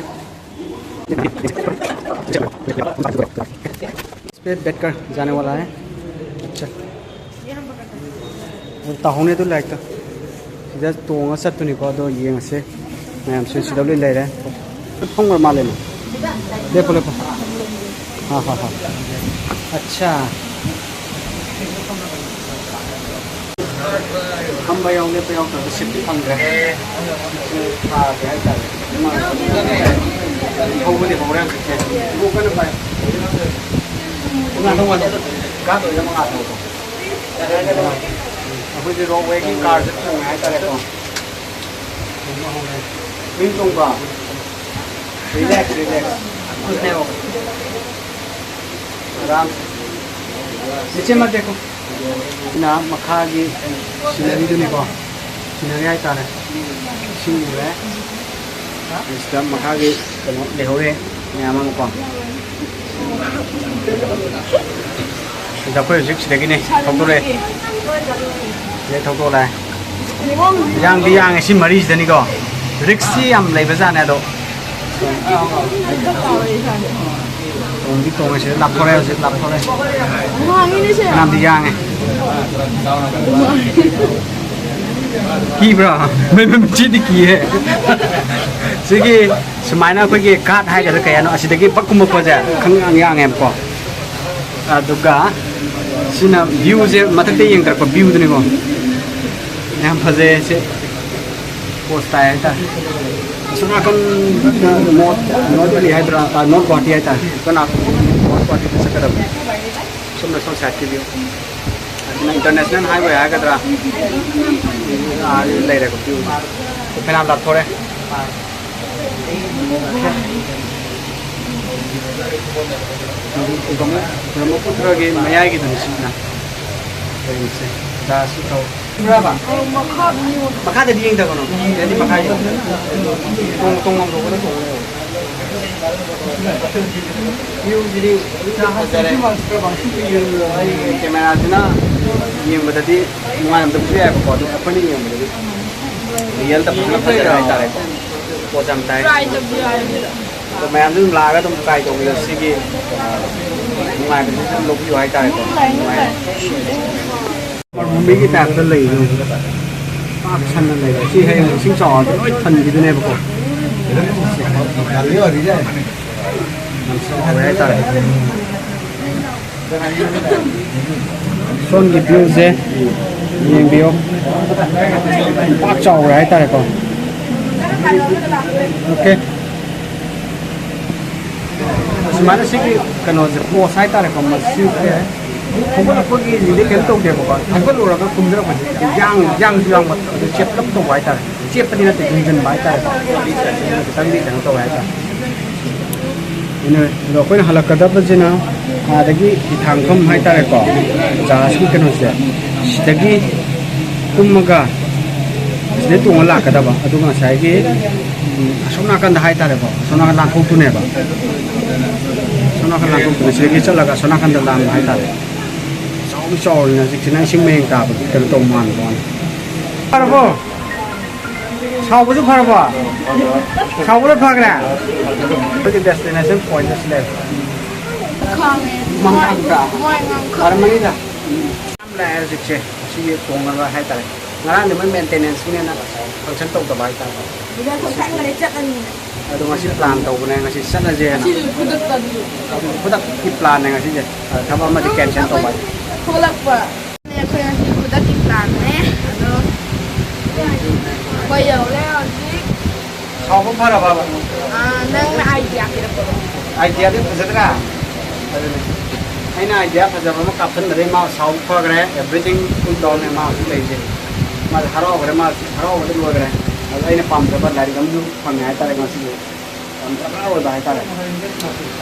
इस पे बैठकर जाने वाला है। अच्छा, ꯇꯥꯍꯧꯅꯦ ꯑꯗꯨ ꯂꯥꯏꯔꯤꯛꯇꯣ꯫ ꯁꯤꯗ ꯇꯣꯡꯉ ꯆꯠꯇꯣꯏꯅꯤꯀꯣ꯫ ꯑꯗꯣ ꯌꯦꯡꯉꯁꯦ꯫ ꯃꯌꯥꯝꯁꯨ ꯁꯤꯗ ꯂꯣꯏ ꯂꯩꯔꯦ꯫ ꯐꯝꯈ꯭ꯔ ꯃꯥꯜꯂꯦꯅꯦ꯫ ꯂꯦꯞꯄꯣ, ꯂꯦꯞꯄꯣ꯫ ꯍꯥ, ꯍꯥ, ꯍꯥ꯫ ꯑꯠꯁꯥ꯫ ꯐꯝꯕ ꯌꯥꯎ, ꯂꯦꯞꯄ ꯌꯥꯎ ꯇꯧꯔꯒ ꯁꯤꯠꯇꯤ ꯐꯪꯗ꯭ꯔꯦ꯫ ꯁꯤ ꯊꯥꯒꯦ ꯍꯥꯏꯇꯥꯔꯦ꯫ ꯊꯧꯕꯗꯤ ꯍꯧꯔꯦ ꯍꯧꯖꯤꯛꯁꯦ꯫ ꯏꯕꯣꯛ ꯀꯟꯅ ꯄꯥꯏ꯫ ꯃꯉꯥ ꯊꯧ, ꯃꯉꯥ ꯊꯧ꯫ ꯀꯥꯗ ꯑꯣꯏꯅ ꯃꯉꯥ ꯊꯧ꯫ ꯑꯩꯈꯣꯏꯁꯦ ꯔꯣꯞ ꯋꯦꯒꯤ ꯀꯥꯔꯁꯦ ꯇꯣꯡꯉꯦ ꯍꯥꯏꯇꯥꯔꯦꯀꯣ꯫ ꯃꯤ ꯇꯣꯡꯕ꯫ Relax, relax. ꯑꯔꯥꯝ꯫ ꯅꯤꯆꯦ ꯃꯥ ꯗꯦꯀꯣ꯫ ꯁꯤꯅ ꯃꯈꯥꯒꯤ ꯁꯤꯅꯔꯤꯗꯨꯅꯤꯀꯣ꯫ ꯁꯤꯅꯔꯤ ꯍꯥꯏꯇꯥꯔꯦ꯫ ꯏꯁꯤꯡ ꯎꯔꯦ꯫ ꯁꯤꯗ ꯃꯈꯥꯒꯤ ꯀꯩꯅꯣ ꯂꯩꯍꯧꯔꯦ ꯃꯌꯥꯝ ꯑꯃꯀꯣ꯫ ꯁꯤꯗ ꯑꯩꯈꯣꯏ ꯍꯧꯖꯤꯛ ꯁꯤꯗꯒꯤꯅꯦ ꯊꯧꯗꯣꯔꯛꯑꯦ꯫ ꯁꯤꯗꯩ ꯊꯧꯗꯣꯛꯂꯛꯑꯦ꯫ ꯌꯥꯡꯗꯤ ꯌꯥꯡꯉꯦ ꯁꯤ ꯃꯔꯤꯁꯤꯗꯅꯤꯀꯣ꯫ ꯔꯤꯛꯁꯁꯤ ꯌꯥꯝ ꯂꯩꯕꯖꯥꯠꯅꯦ ꯑꯗꯣ꯫ ꯇꯣꯡꯗꯤ ꯇꯣꯡꯉꯦ, ꯁꯤꯗ ꯂꯥꯞꯊꯣꯔꯛꯑꯦ, ꯍꯧꯖꯤꯛ ꯂꯥꯞꯊꯣꯔꯛꯑꯦ꯫ ꯋꯥꯡꯉꯤꯅꯦ ꯁꯦ꯫ ꯐꯅꯌꯥꯝꯗꯤ ꯌꯥꯡꯉꯦ꯫ ꯀꯤꯕ꯭ꯔꯥ? ꯃꯩ ꯃꯩ ꯃꯆꯤꯗꯤ ꯀꯤꯍꯦ꯫ ꯁꯤꯒꯤ ꯁꯨꯃꯥꯏꯅ ꯑꯩꯈꯣꯏꯒꯤ ꯒꯥꯠ ꯍꯥꯏꯒꯗ꯭ꯔꯥ ꯀꯩ ꯍꯥꯏꯅꯣ, ꯑꯁꯤꯗꯒꯤ ꯕꯛ ꯀꯨꯝꯃꯛꯄꯁꯦ ꯈꯪꯌꯥꯡ ꯌꯥꯡꯉꯦꯕꯀꯣ꯫ ꯑꯗꯨꯒ ꯁꯤꯅ ꯚ꯭ꯌꯨꯁꯦ ꯃꯊꯛꯇ ꯌꯦꯡꯊꯔꯛꯄ ꯚ꯭ꯌꯨꯗꯨꯅꯤꯀꯣ꯫ ꯌꯥꯝ ꯐꯖꯩ ꯁꯤ꯫ ꯄꯣꯁ ꯇꯥꯏ ꯍꯥꯏꯇꯥꯔꯦ꯫ ꯑꯁꯣꯝ ꯅꯥꯀꯟ ꯅꯣꯔꯠ, ꯅꯣꯔꯠ ꯗꯦꯜꯂꯤ ꯍꯥꯏꯗ꯭ꯔꯥ, ꯑ, ꯅꯣꯔꯠ ꯒꯨꯋꯥꯍꯥꯇꯤ ꯍꯥꯏꯇꯥꯔꯦ꯫ ꯑꯩꯈꯣꯏ ꯅꯥꯀꯟ ꯅꯣꯔꯠ ꯒꯨꯋꯥꯍꯥꯇꯤꯗ ꯆꯠꯀꯗꯕꯅꯤ꯫ ꯁꯣꯝꯗ ꯁꯣꯝ ꯁꯥꯏꯠꯀꯤ ꯚ꯭ꯌꯨ꯫ ꯑꯁꯤꯅ ꯏꯟꯇꯔꯅꯦꯁꯅꯦꯜ ꯍꯥꯏꯋꯦ ꯍꯥꯏꯒꯗ꯭ꯔꯥ? ꯑꯥ, ꯂꯩꯔꯦꯀꯣ ꯚ꯭ꯌꯨ꯫ ꯐꯅꯌꯥꯝ ꯂꯥꯞꯊꯣꯔꯦ꯫ ꯕ꯭ꯔꯍ꯭ꯃꯄꯨꯇ꯭ꯔꯒꯤ ꯃꯌꯥꯏꯒꯤꯗꯨꯅꯤ ꯁꯤꯅ ꯂꯩꯔꯤꯁꯦ꯫ ꯗꯥꯁꯤ ꯊꯧ꯫ ꯎꯔꯕ? ꯑꯧ, ꯃꯈꯥꯗ ꯌꯦꯡꯉꯣ꯫ ꯃꯈꯥꯗꯗꯤ ꯌꯦꯡꯗꯕꯅꯣ? ꯌꯦꯡꯗ꯭ꯔꯗꯤ ꯃꯈꯥ ꯌꯦꯡꯉꯣ꯫ ꯇꯣꯡ-, ꯇꯣꯡꯐꯝ ꯊꯣꯛꯄꯗ ꯇꯣꯡꯉꯣ꯫ ꯚ꯭ꯌꯨꯁꯤꯗꯤ ꯐꯖꯔꯦ꯫ ꯀꯦꯃꯦꯔꯥꯁꯤꯅ ꯌꯦꯡꯕꯗꯗꯤ ꯅꯨꯡꯉꯥꯏꯔꯝꯗꯕꯁꯨ ꯌꯥꯏꯕꯀꯣ, ꯑꯗꯣ ꯑꯩꯈꯣꯏꯅ ꯌꯦꯡꯕꯗꯗꯤ ꯔꯤꯌꯦꯜꯗ ꯐꯖꯅ ꯐꯖꯔꯦ ꯍꯥꯏꯇꯥꯔꯦꯀꯣ꯫ ꯄꯣꯠ ꯌꯥꯝ ꯇꯥꯏ꯫ ꯇ꯭ꯔꯥꯏ ꯇꯧꯕꯤꯌꯨ ꯍꯥꯏꯕꯗꯨꯗ꯫ ꯑꯗꯣ ꯃꯌꯥꯝꯁꯨ ꯑꯗꯨꯝ ꯂꯥꯛꯑꯒ ꯑꯗꯨꯝ ꯇ꯭ꯔꯥꯏ ꯇꯧꯕꯤꯌꯣ꯫ ꯁꯤꯒꯤ, ꯑ, ꯅꯨꯡꯉꯥꯏꯕꯁꯤꯁꯨ ꯑꯗꯨꯝ ꯂꯧꯕꯤꯌꯨ ꯍꯥꯏꯇꯥꯔꯦꯀꯣ꯫ ꯅꯨꯡꯉꯥꯏ꯫ ꯃꯨꯝꯕꯩꯒꯤ ꯇꯥꯏꯞꯇ ꯂꯩ꯫ ꯄꯥꯛ ꯁꯟꯅ ꯂꯩꯕ꯫ ꯁꯤ ꯍꯌꯦꯡ ꯏꯁꯤꯡ ꯆꯥꯎꯔꯗꯤ ꯂꯣꯏ ꯊꯟꯈꯤꯗꯣꯏꯅꯦꯕꯀꯣ꯫ ꯌꯥꯝ ꯆꯥꯎꯔꯦ ꯍꯥꯏꯇꯥꯔꯦ꯫ ꯁꯣꯝꯒꯤ ꯚ꯭ꯌꯨꯁꯦ ꯌꯦꯡꯕꯤꯌꯣ꯫ ꯄꯥꯛ ꯆꯥꯎꯔꯦ ꯍꯥꯏꯇꯥꯔꯦꯀꯣ꯫ ꯑꯣꯀꯦ꯫ ꯑꯁꯨꯃꯥꯏꯅ ꯁꯤꯒꯤ ꯀꯩꯅꯣꯁꯦ, ꯄꯣꯁ ꯍꯥꯏꯇꯥꯔꯦꯀꯣ, ꯃꯁꯤꯁꯦ ꯍꯧꯒꯠꯂꯛꯄꯒꯤ ꯁꯤꯗꯤ ꯀꯩꯝ ꯇꯧꯗꯦꯕꯀꯣ, ꯍꯧꯒꯠꯂꯨꯔꯒ ꯀꯨꯝꯊꯔꯛꯄꯁꯦ ꯌꯥꯡ-, ꯌꯥꯡꯁꯨ ꯌꯥꯡꯕ, ꯑꯗꯨ ꯆꯦꯞꯂꯞ ꯇꯧꯕ ꯍꯥꯏꯇꯥꯔꯦ, ꯆꯦꯞꯄꯗꯤ ꯅꯠꯇꯦ, ꯌꯨꯡꯁꯤꯟꯕ ꯍꯥꯏꯇꯥꯔꯦꯀꯣ, ꯈꯤꯇꯪꯗꯤ ꯀꯩꯅꯣ ꯇꯧꯋꯦ ꯍꯥꯏꯇꯥꯔꯦ꯫ ꯑꯗꯨꯅ ꯑꯗꯣ ꯑꯩꯈꯣꯏꯅ ꯍꯜꯂꯛꯀꯗꯕꯁꯤꯅ ꯑꯥꯗꯒꯤ ꯍꯤꯊꯥꯡꯐꯝ ꯍꯥꯏꯇꯥꯔꯦꯀꯣ, ꯖꯍꯥꯖꯀꯤ ꯀꯩꯅꯣꯁꯦ, ꯁꯤꯗꯒꯤ ꯀꯨꯝꯃꯒ ꯁꯤꯗꯩ ꯇꯣꯡꯉ ꯂꯥꯛꯀꯗꯕ꯫ ꯑꯗꯨꯒ ꯉꯁꯥꯏꯒꯤ, ꯎꯝ, ꯑꯁꯣꯝ ꯅꯥꯀꯟꯗ ꯍꯥꯏꯇꯥꯔꯦꯀꯣ, ꯑꯁꯣꯝ ꯅꯥꯀꯟ ꯂꯥꯟꯊꯣꯛꯇꯨꯅꯦꯕ꯫ ꯑꯁꯣꯝ ꯅꯥꯀꯟ ꯂꯥꯟꯊꯣꯛꯇꯨꯅꯦ꯫ ꯁꯤꯗꯒꯤ ꯆꯠꯂꯒ ꯑꯁꯣꯝ ꯅꯥꯀꯟꯗ ꯂꯥꯟꯕ ꯍꯥꯏꯇꯥꯔꯦ꯫ ꯆꯥꯎꯗꯤ ꯆꯥꯎꯔꯕꯅꯤꯅ ꯍꯧꯖꯤꯛꯁꯤꯅ ꯏꯁꯤꯡ ꯃꯌꯦꯡ ꯇꯥꯕꯒꯤ ꯀꯩꯅꯣ ꯇꯧꯕ ꯃꯥꯟꯕ ꯋꯥꯅꯤ꯫ ꯐꯔꯕꯣ? ꯁꯥꯎꯕꯁꯨ ꯐꯔꯕꯣ? ꯁꯥꯎꯕ ꯂꯣꯏ ꯐꯈ꯭ꯔꯦ? ꯑꯩꯈꯣꯏꯒꯤ destination point ꯑꯁꯤ ꯂꯩꯔꯦ꯫ ꯈꯥꯡꯉꯦ꯫ ꯃꯃꯥꯡꯗ꯫ ꯃꯣꯏ ꯉꯥꯡꯈꯠꯂꯦ꯫ ꯐꯔꯝꯃꯅꯤꯗ꯫ ꯎꯝ꯫ ꯌꯥꯝ ꯂꯥꯛꯑꯦ ꯍꯧꯖꯤꯛꯁꯦ꯫ ꯁꯤꯒꯤ ꯇꯣꯡꯅꯕ ꯍꯥꯏꯇꯥꯔꯦ꯫ ꯉꯔꯥꯡꯗꯤ ꯃꯣꯏ maintenanceꯀꯤꯅꯦꯅ function ꯇꯧꯗꯕ ꯍꯥꯏꯇꯥꯔꯦ꯫ ꯁꯤꯗ ꯈꯣꯡꯁꯥꯡ ꯈꯔ ꯆꯠꯂꯅꯤ꯫ ꯑꯗꯣ ꯉꯁꯤ plan ꯇꯧꯕꯅꯦ, ꯉꯁꯤ ꯆꯠꯂꯁꯦꯅ꯫ ꯉꯁꯤꯁꯨ ꯈꯨꯗꯛꯇ ꯑꯗꯨꯁꯨ꯫ ꯈꯨꯗꯛꯀꯤ planꯅꯦ ꯉꯁꯤꯁꯦ꯫ ꯑ, ꯊꯕꯛ ꯑꯃꯗꯤ cancel ꯇꯧꯕ ꯍꯥꯏ꯫ ꯊꯣꯛꯂꯛꯄ꯫ ꯑꯩꯈꯣꯏ ꯉꯁꯤ ꯈꯨꯗꯛꯀꯤ planꯅꯦ꯫ ꯑꯗꯣ ꯑꯩꯈꯣꯏ ꯌꯧꯔꯦ ꯍꯧꯖꯤꯛ꯫ ꯁꯥꯎꯕ ꯐꯔꯕꯕ? ꯑꯥ, ꯅꯪꯅ idea ꯄꯤꯔꯛꯄꯗꯣ꯫ Ideaꯗꯤ ꯐꯖꯗ꯭ꯔꯥ? ꯑꯗꯨꯅꯦ꯫ ꯑꯩꯅ idea ꯐꯖꯕ ꯑꯃ ꯀꯥꯞꯁꯤꯟꯕꯗꯩ ꯃꯥ ꯁꯥꯎꯕ ꯐꯈ꯭ꯔꯦ, everything cool downꯅꯦ ꯃꯥ ꯍꯧꯖꯤꯛ ꯂꯩꯔꯤꯁꯦ꯫ ꯃꯥꯁꯦ ꯍꯔꯥꯎꯈ꯭ꯔꯦ, ꯃꯥ ꯍꯔꯥꯎꯕꯗ ꯂꯣꯏꯈ꯭ꯔꯦ꯫ ꯑꯗꯣ ꯑꯩꯅ ꯄꯥꯝꯖꯕ ꯂꯥꯏꯔꯤꯛ ꯑꯃꯁꯨ ꯐꯪꯉꯦ ꯍꯥꯏꯇꯥꯔꯦ ꯉꯁꯤꯗꯤ꯫ ꯌꯥꯝ ꯗꯔꯀꯥꯔ ꯑꯣꯏꯕ ꯍꯥꯏꯇꯥꯔꯦ꯫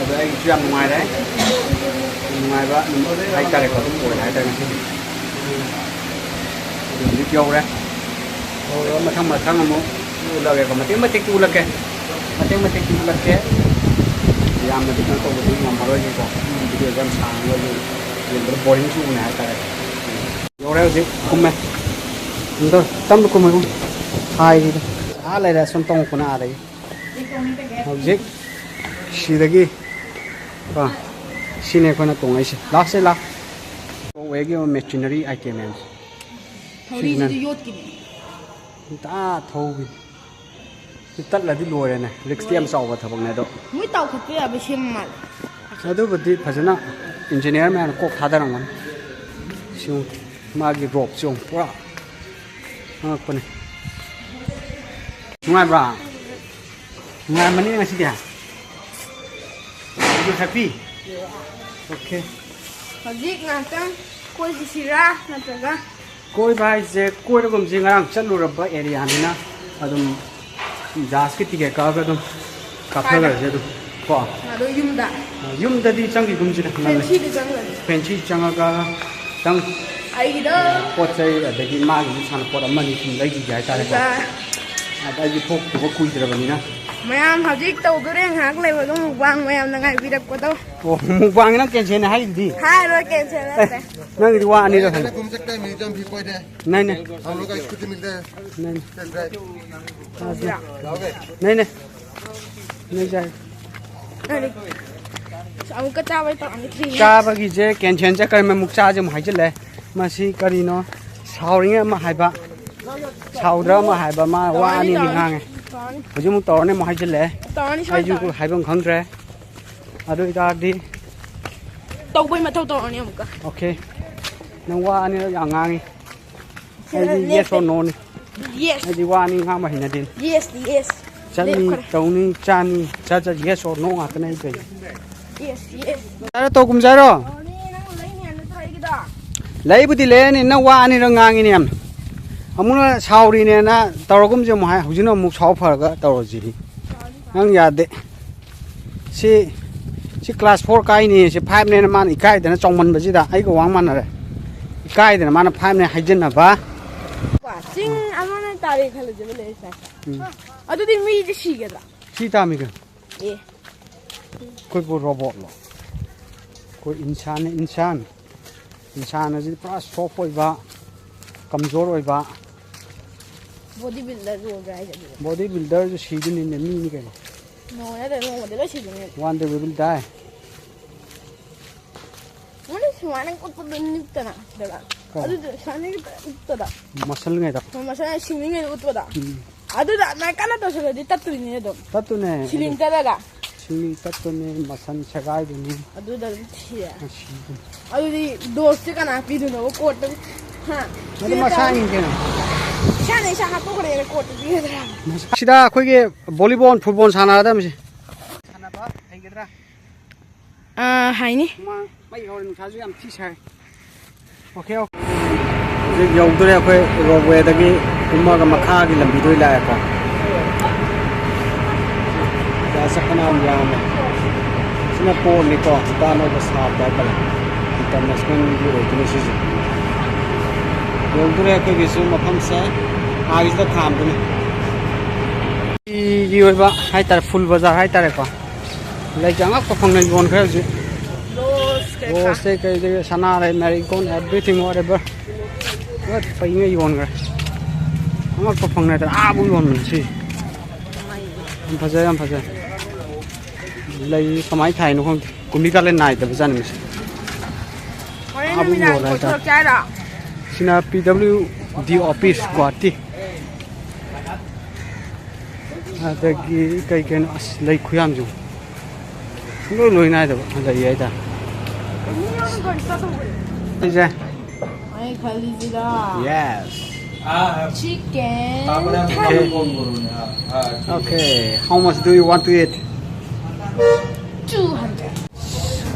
ꯑꯗꯣ ꯑꯩꯒꯤꯁꯨ ꯌꯥꯝ ꯅꯨꯡꯉꯥꯏꯔꯦ꯫ ꯌꯥꯝ ꯅꯨꯡꯉꯥꯏꯕ ꯅꯨꯃꯤꯠ ꯍꯥꯏꯇꯥꯔꯦꯀꯣ, ꯑꯗꯨꯝ ꯑꯣꯏꯔꯦ ꯍꯥꯏꯇꯥꯔꯦ ꯉꯁꯤꯗꯤ꯫ ꯑꯗꯨ ꯍꯧꯖꯤꯛ ꯌꯧꯔꯦ꯫ ꯌꯧꯔꯒ ꯃꯊꯪ ꯃꯊꯪ ꯑꯃꯨꯛ ꯎꯠꯂꯒꯦꯀꯣ꯫ ꯃꯇꯦꯛ ꯃꯇꯦꯛꯇꯤ ꯎꯠꯂꯛꯀꯦ꯫ ꯃꯇꯦꯛ ꯃꯇꯦꯛꯇꯤ ꯎꯠꯂꯛꯀꯦ꯫ ꯌꯥꯝꯅꯗꯤ ꯀꯩꯅꯣ ꯇꯧꯕꯗꯤ ꯉꯝꯃꯔꯣꯏꯒꯦꯀꯣ꯫ Videoꯁꯦ ꯌꯥꯝ ꯁꯥꯡꯉꯒꯁꯨ ꯌꯦꯡꯕꯗ boring ꯆꯨꯕꯅꯦ ꯍꯥꯏꯇꯥꯔꯦ꯫ ꯌꯧꯔꯦ ꯍꯧꯖꯤꯛ꯫ ꯀꯨꯝꯃꯦ꯫ ꯑꯗꯣ ꯇꯞꯅ ꯀꯨꯝꯃꯦ, ꯀꯨꯝꯃꯦ꯫ ꯍꯥꯏꯔꯤꯗ꯫ ꯑꯥ ꯂꯩꯔꯦ, ꯁꯨꯝ ꯇꯣꯡꯉꯛꯄꯅ ꯑꯥꯗꯒꯤ꯫ ꯍꯧꯖꯤꯛ ꯁꯤꯗꯒꯤ ꯀꯣ, ꯁꯤꯅꯦ ꯑꯩꯈꯣꯏꯅ ꯇꯣꯡꯉꯛꯏꯁꯦ꯫ ꯂꯥꯛꯁꯦ, ꯂꯥꯛ꯫ Huaweiꯒꯤ ꯑꯣꯏꯕ machinery item ꯃꯌꯥꯝꯁꯦ꯫ ꯊꯧꯔꯤꯁꯤꯗꯤ ꯁꯤꯁꯤꯅꯅꯦ꯫ ꯌꯣꯠꯀꯤꯅꯦ꯫ ꯇꯥ ꯊꯧꯕꯤ꯫ ꯁꯤ ꯇꯠꯂꯗꯤ ꯂꯣꯏꯔꯦꯅꯦ꯫ Riskꯇꯤ ꯌꯥꯝ ꯆꯥꯎꯕ ꯊꯕꯛꯅꯦ ꯑꯗꯣ꯫ ꯃꯣꯏ ꯇꯥꯎꯈꯠꯄ ꯌꯥꯕ ꯁꯦꯝ ꯃꯥꯜꯂꯦ꯫ ꯑꯗꯨꯕꯨꯗꯤ ꯐꯖꯅ engineer ꯃꯌꯥꯝꯅ ꯀꯣꯛ ꯊꯥꯗꯔꯝꯒꯅꯤ꯫ ꯁꯤ ꯌꯦꯡꯉꯨ, ꯃꯥꯒꯤ ropeꯁꯦ ꯌꯦꯡꯉꯨ, ꯄꯨꯔꯥ ꯑꯉꯛꯄꯅꯦ꯫ ꯅꯨꯡꯉꯥꯏꯕ꯭ꯔꯥ? ꯅꯨꯡꯉꯥꯏꯔꯝꯃꯅꯤ ꯉꯁꯤꯗꯤ꯫ You happy? Okay. ꯍꯧꯖꯤꯛ ꯉꯥꯛꯇꯪ ꯀꯣꯏꯈꯤꯁꯤꯔꯥ ꯅꯠꯇ꯭ꯔꯒ? ꯀꯣꯏꯕ ꯍꯥꯏꯁꯦ ꯀꯣꯏꯔꯒꯨꯝꯁꯤ, ꯉꯔꯥꯡ ꯆꯠꯂꯨꯔꯕ areaꯅꯤꯅ ꯑꯗꯨꯝ ꯖꯍꯥꯖꯀꯤ ticket ꯀꯛꯑꯒ ꯑꯗꯨꯝ ꯀꯥꯞꯊꯈ꯭ꯔꯁꯦ ꯑꯗꯨꯝ ꯀꯣ꯫ ꯑꯗꯣ ꯌꯨꯝꯗ? ꯌꯨꯝꯗꯗꯤ ꯆꯪꯈꯤꯒꯨꯝꯁꯤꯗ ꯉꯜꯂꯦ꯫ Fancyꯗ ꯆꯪꯈ꯭ꯔꯁꯦ꯫ Fancy ꯆꯪꯉꯒ ꯈꯤꯇꯪ ꯑꯩꯒꯤꯗꯣ꯫ ꯄꯣꯠ ꯆꯩ ꯑꯗꯒꯤ ꯃꯥꯒꯤꯁꯨ ꯁꯥꯟꯅꯄꯣꯠ ꯑꯃꯅꯤ ꯁꯨꯝ ꯂꯩꯈꯤꯒꯦ ꯍꯥꯏꯇꯥꯔꯦꯀꯣ꯫ ꯑꯗ ꯑꯩꯁꯨ ꯊꯣꯛꯇꯕ ꯀꯨꯏꯗ꯭ꯔꯕꯅꯤꯅ꯫ ꯃꯌꯥꯝ ꯍꯧꯖꯤꯛ ꯇꯧꯗꯣꯔꯦ ꯉꯥꯏꯍꯥꯛ ꯂꯩꯕꯒ mukbang ꯃꯌꯥꯝꯅ ꯉꯥꯏꯕꯤꯔꯛꯄꯗꯣ꯫ ꯑꯣ, mukbangꯒꯤ ꯅꯪ cancelꯅꯦ ꯍꯥꯏꯗꯨꯗꯤ? ꯍꯥꯏꯔꯣꯏ, cancel ꯅꯠꯇꯦ꯫ ꯅꯪꯒꯤꯗꯤ ꯋꯥ ꯑꯅꯤꯔꯛ ꯍꯪꯉꯦ꯫ नहीं, नहीं। हम लोग का स्कूटी मिलता है। नहीं, नहीं। नहीं, नहीं। नहीं, नहीं। नहीं जाए। अरे। ꯑꯃꯨꯛꯀ ꯆꯥꯕꯩ ꯇꯧꯔꯅꯤ, three minutes꯫ ꯆꯥꯕꯒꯤꯁꯦ cancel ꯆꯠꯈ꯭ꯔꯦ, ꯑꯃꯨꯛ ꯆꯥꯁꯦ ꯑꯃꯨꯛ ꯍꯥꯏꯖꯤꯜꯂꯦ꯫ ꯃꯁꯤ ꯀꯔꯤꯅꯣ? ꯁꯥꯎꯔꯤꯉꯩ ꯑꯃ ꯍꯥꯏꯕ, ꯁꯥꯎꯗ꯭ꯔ ꯑꯃ ꯍꯥꯏꯕ, ꯃꯥ ꯋꯥ ꯇꯧꯔꯅꯤ, ꯑꯅꯤ ꯑꯅꯤ ꯇꯧꯔꯅꯤ꯫ ꯉꯥꯡꯉꯦ꯫ ꯇꯧꯔꯅꯤ꯫ ꯍꯧꯖꯤꯛ ꯑꯃꯨꯛ ꯇꯧꯔꯅꯤ ꯑꯃꯨꯛ ꯍꯥꯏꯖꯤꯜꯂꯦ꯫ ꯇꯧꯔꯅꯤ, ꯁꯣꯏ ꯑꯩꯁꯨ ꯇꯧꯔꯅꯤ꯫ ꯍꯥꯏꯐꯝ ꯈꯪꯗ꯭ꯔꯦ꯫ ꯑꯗꯨ ꯑꯣꯏꯇꯥꯔꯗꯤ ꯇꯧꯕꯩ ꯃꯊꯧ ꯇꯧꯔꯅꯤ ꯑꯃꯨꯛꯀ꯫ Okay꯫ ꯅꯪ ꯋꯥ ꯑꯅꯤꯔꯛ ꯌꯥꯝ ꯉꯥꯡꯉꯤ꯫ ꯑꯩꯗꯤ yes or no ꯅꯤ꯫ Yes꯫ ꯑꯩꯗꯤ ꯋꯥ ꯑꯅꯤ ꯉꯥꯡꯕ ꯍꯩꯅꯗꯦ꯫ Yes, yes꯫ ꯆꯠꯅꯤ, ꯂꯦꯞꯈ꯭ꯔꯦ꯫ ꯇꯧꯅꯤ, ꯆꯥꯅꯤ, ꯆꯠ ꯆꯠ yes or no ꯉꯥꯛꯇꯅꯦ ꯑꯩ ꯇꯧꯔꯤꯁꯦ꯫ Yes, yes꯫ ꯌꯥꯔꯦ, ꯇꯧꯒꯨꯝꯁꯦ ꯍꯥꯏꯔꯣ? ꯇꯧꯔꯅꯤ, ꯅꯪ ꯂꯩꯅꯤ ꯍꯥꯏꯕ ꯅꯠꯇ꯭ꯔꯣ ꯑꯩꯒꯤꯗꯣ? ꯂꯩꯕꯨꯗꯤ ꯂꯩꯔꯅꯤ, ꯅꯪ ꯋꯥ ꯑꯅꯤꯔꯛ ꯉꯥꯡꯉꯤꯅꯦ ꯌꯥꯝꯅ꯫ ꯑꯃꯨꯛꯅ ꯁꯥꯎꯔꯤꯅꯦꯅ ꯇꯧꯔꯒꯨꯝꯁꯦ ꯑꯃꯨꯛ ꯍꯥꯏ, ꯍꯧꯖꯤꯛꯅ ꯑꯃꯨꯛ ꯁꯥꯎ ꯐꯔꯒ ꯇꯧꯔꯁꯤꯗꯤ꯫ ꯅꯪ ꯌꯥꯗꯦ꯫ ꯁꯤ, ꯁꯤ class four ꯀꯥꯏꯅꯤ, ꯁꯤ five ꯅꯦꯅ ꯃꯥꯅ ꯏꯀꯥꯏꯗꯅ ꯆꯥꯎꯃꯟꯕꯁꯤꯗ ꯑꯩꯒ ꯋꯥꯡ ꯃꯥꯟꯅꯔꯦ꯫ ꯏꯀꯥꯏꯗꯅ ꯃꯥꯅ five ꯅꯦ ꯍꯥꯏꯖꯤꯟꯅꯕ꯫ ꯆꯤꯡ ꯑꯃꯅ ꯇꯥꯔꯦ ꯈꯜꯂꯁꯦꯕ, ꯂꯩꯔꯤꯁꯦ꯫ ꯎꯝ꯫ ꯑꯗꯨꯗꯤ ꯃꯤꯗꯤ ꯁꯤꯒꯗ꯭ꯔꯥ? ꯁꯤ ꯇꯥꯃꯤ ꯀꯩꯅꯣ꯫ ꯑꯦ꯫ ꯑꯩꯈꯣꯏꯕꯨ robot ꯂꯣ? ꯑꯩꯈꯣꯏ ꯏꯟꯁꯥꯟꯅꯤ, ꯏꯟꯁꯥꯟ꯫ ꯏꯟꯁꯥꯟ ꯑꯁꯤꯗꯤ ꯄꯨꯔꯥ soft ꯑꯣꯏꯕ, ꯀꯝꯖꯣꯔ ꯑꯣꯏꯕ꯫ Body builder ꯔꯣꯜꯗ ꯍꯥꯏꯁꯦ ꯑꯗꯨꯗꯤ꯫ Body builder ꯁꯨ ꯁꯤꯗꯣꯏꯅꯤꯅꯦ, ꯃꯤꯅꯤ ꯀꯩꯅꯣ꯫ ꯅꯣꯡꯃ ꯅꯠꯇ꯭ꯔ ꯅꯣꯡꯃꯗꯤ ꯂꯣꯏ ꯁꯤꯗꯣꯏꯅꯦ꯫ One day we will die꯫ ꯃꯣꯏꯅ ꯁꯨꯃꯥꯏꯅ ꯎꯠꯄꯗꯣ ꯅꯤꯛꯇꯅ, ꯑꯗꯨꯒ ꯀꯩ? ꯑꯗꯨꯗꯣ ꯁꯨꯃꯥꯏꯅ ꯎꯠꯄꯗꯣ꯫ Muscle ꯉꯩꯗꯣ꯫ ꯃꯁꯥꯅ ꯁꯤꯡꯂꯤꯉꯩꯗ ꯎꯠꯄꯗꯣ꯫ ꯎꯝ꯫ ꯑꯗꯨꯗ ꯑꯗꯨꯃꯥꯏꯅ ꯀꯟꯅ ꯇꯧꯁꯜꯂꯗꯤ ꯇꯠꯇꯣꯏꯅꯤꯅꯦ ꯑꯗꯨꯝ꯫ ꯇꯠꯇꯣꯏꯅꯦ꯫ ꯁꯤꯂꯤꯡ ꯇꯠꯂꯒ꯫ ꯁꯤꯡꯂꯤ ꯇꯠꯇꯣꯏꯅꯦ, muscle ꯁꯦꯒꯥꯏꯗꯣꯏꯅꯤ꯫ ꯑꯗꯨꯗ ꯑꯗꯨꯝ ꯁꯤꯔꯦ꯫ ꯁꯤꯗꯣꯏꯅꯤ꯫ ꯑꯗꯨꯗꯤ dose ꯁꯦ ꯀꯅꯥ ꯄꯤꯗꯣꯏꯅꯣꯕ court ꯇ? ꯍꯥ? ꯑꯗꯨ ꯃꯁꯥꯒꯤ ꯀꯩꯅꯣ꯫ ꯏꯁꯥꯅ ꯏꯁꯥ ꯍꯥꯠꯇꯣꯛꯈ꯭ꯔꯦꯅ court ꯇ ꯄꯤꯒꯗ꯭ꯔꯥ? ꯁꯤꯗ ꯑꯩꯈꯣꯏꯒꯤ volleyball, football ꯁꯥꯟꯅꯒꯗꯕꯁꯦ꯫ ꯁꯥꯟꯅꯕ ꯍꯩꯒꯗ꯭ꯔꯥ? ꯑꯥ, ꯍꯩꯅꯤ꯫ ꯍꯨꯃꯥꯡ ꯃꯩ ꯍꯧꯔꯦ, ꯅꯨꯡꯁꯥꯁꯨ ꯌꯥꯝ ꯊꯤ ꯁꯥꯏ꯫ Okay, okay꯫ ꯍꯧꯖꯤꯛ ꯌꯧꯗꯣꯔꯦ ꯑꯩꯈꯣꯏ ꯔꯣꯞꯋꯦꯗꯒꯤ ꯀꯨꯝꯃꯒ ꯃꯈꯥꯒꯤ ꯂꯝꯕꯤꯗ ꯑꯣꯏ ꯂꯥꯛꯑꯦꯀꯣ꯫ ꯌꯥ ꯆꯠꯄꯅ ꯌꯥꯝ ꯌꯥꯝꯃꯦ꯫ ꯁꯤꯅ ꯄꯣꯜꯅꯤꯀꯣ, ꯍꯟꯗꯛ ꯑꯅꯧꯕ ꯁꯥꯕꯗ ꯍꯥꯏꯇꯥꯔꯦ꯫ International ꯒꯤ ꯑꯣꯏꯗꯣꯏꯅꯦ ꯁꯤꯁꯦ꯫ ꯌꯧꯗꯣꯔꯦ ꯑꯩꯈꯣꯏꯒꯤꯁꯨ ꯃꯐꯝꯁꯦ, ꯑꯥꯒꯤꯁꯤꯗ ꯈꯥꯝꯗꯣꯏꯅꯦ꯫ ꯐꯤꯒꯤ ꯑꯣꯏꯕ ꯍꯥꯏꯇꯥꯔꯦ, ꯐꯨꯜ ꯕꯖꯥꯔ ꯍꯥꯏꯇꯥꯔꯦꯀꯣ꯫ ꯂꯩꯁꯦ ꯑꯉꯛꯄ ꯐꯪꯅ ꯌꯣꯟꯈ꯭ꯔꯦ ꯍꯧꯖꯤꯛ꯫ Rose ꯀꯩꯀꯥ꯫ Rose ꯇꯩ ꯀꯩꯗꯩ, ꯁꯅꯥꯔꯩ, marigold, everything, whatever꯫ ꯂꯣꯏ ꯄꯩꯉꯩ ꯌꯣꯟꯈ꯭ꯔꯦ꯫ ꯑꯉꯛꯄ ꯐꯪꯅ ꯍꯥꯏꯇꯥꯔꯦ, ꯑꯥꯕꯨ ꯌꯣꯟꯕꯅꯦ ꯁꯤ꯫ ꯌꯥꯝ ꯐꯖꯩ, ꯌꯥꯝ ꯐꯖꯩ꯫ ꯂꯩ ꯀꯃꯥꯏꯅ ꯊꯥꯏꯅꯣ ꯈꯪꯗꯦ꯫ ꯀꯨꯝꯕꯤ ꯀꯥꯂꯦꯟ ꯅꯥꯏꯗꯕ ꯖꯥꯠꯅꯤ ꯃꯁꯤ꯫ ꯍꯣꯔꯦꯟ ꯑꯥꯕꯨꯡ ꯅꯨꯃꯤꯗꯥꯡ ꯌꯧꯔꯦ ꯍꯥꯏꯇꯥꯔꯦ꯫ ꯀꯣꯏꯊꯣꯔꯛꯁꯦ ꯍꯥꯏꯔꯣ? ꯁꯤꯅ P W D office Guwahati. ꯑꯗꯒꯤ ꯀꯩ ꯀꯩꯅꯣ ꯑꯁ ꯂꯩ ꯈꯨꯌꯥꯝꯁꯨ ꯁꯨꯡꯂꯣꯏ ꯂꯣꯏ ꯅꯥꯏꯗꯕ ꯂꯩ ꯍꯥꯏꯇꯥꯔꯦ꯫ ꯃꯤ ꯌꯥꯝꯅ ꯒꯥꯔꯤ ꯁ꯭ꯇꯥꯔꯠ ꯇꯧꯈ꯭ꯔꯦ꯫ ꯑꯩꯁꯦ ꯑꯩ ꯈꯜꯂꯤꯁꯤꯔ? Yes. चिकन थाली। Okay, how much do you want to eat? Two hundred.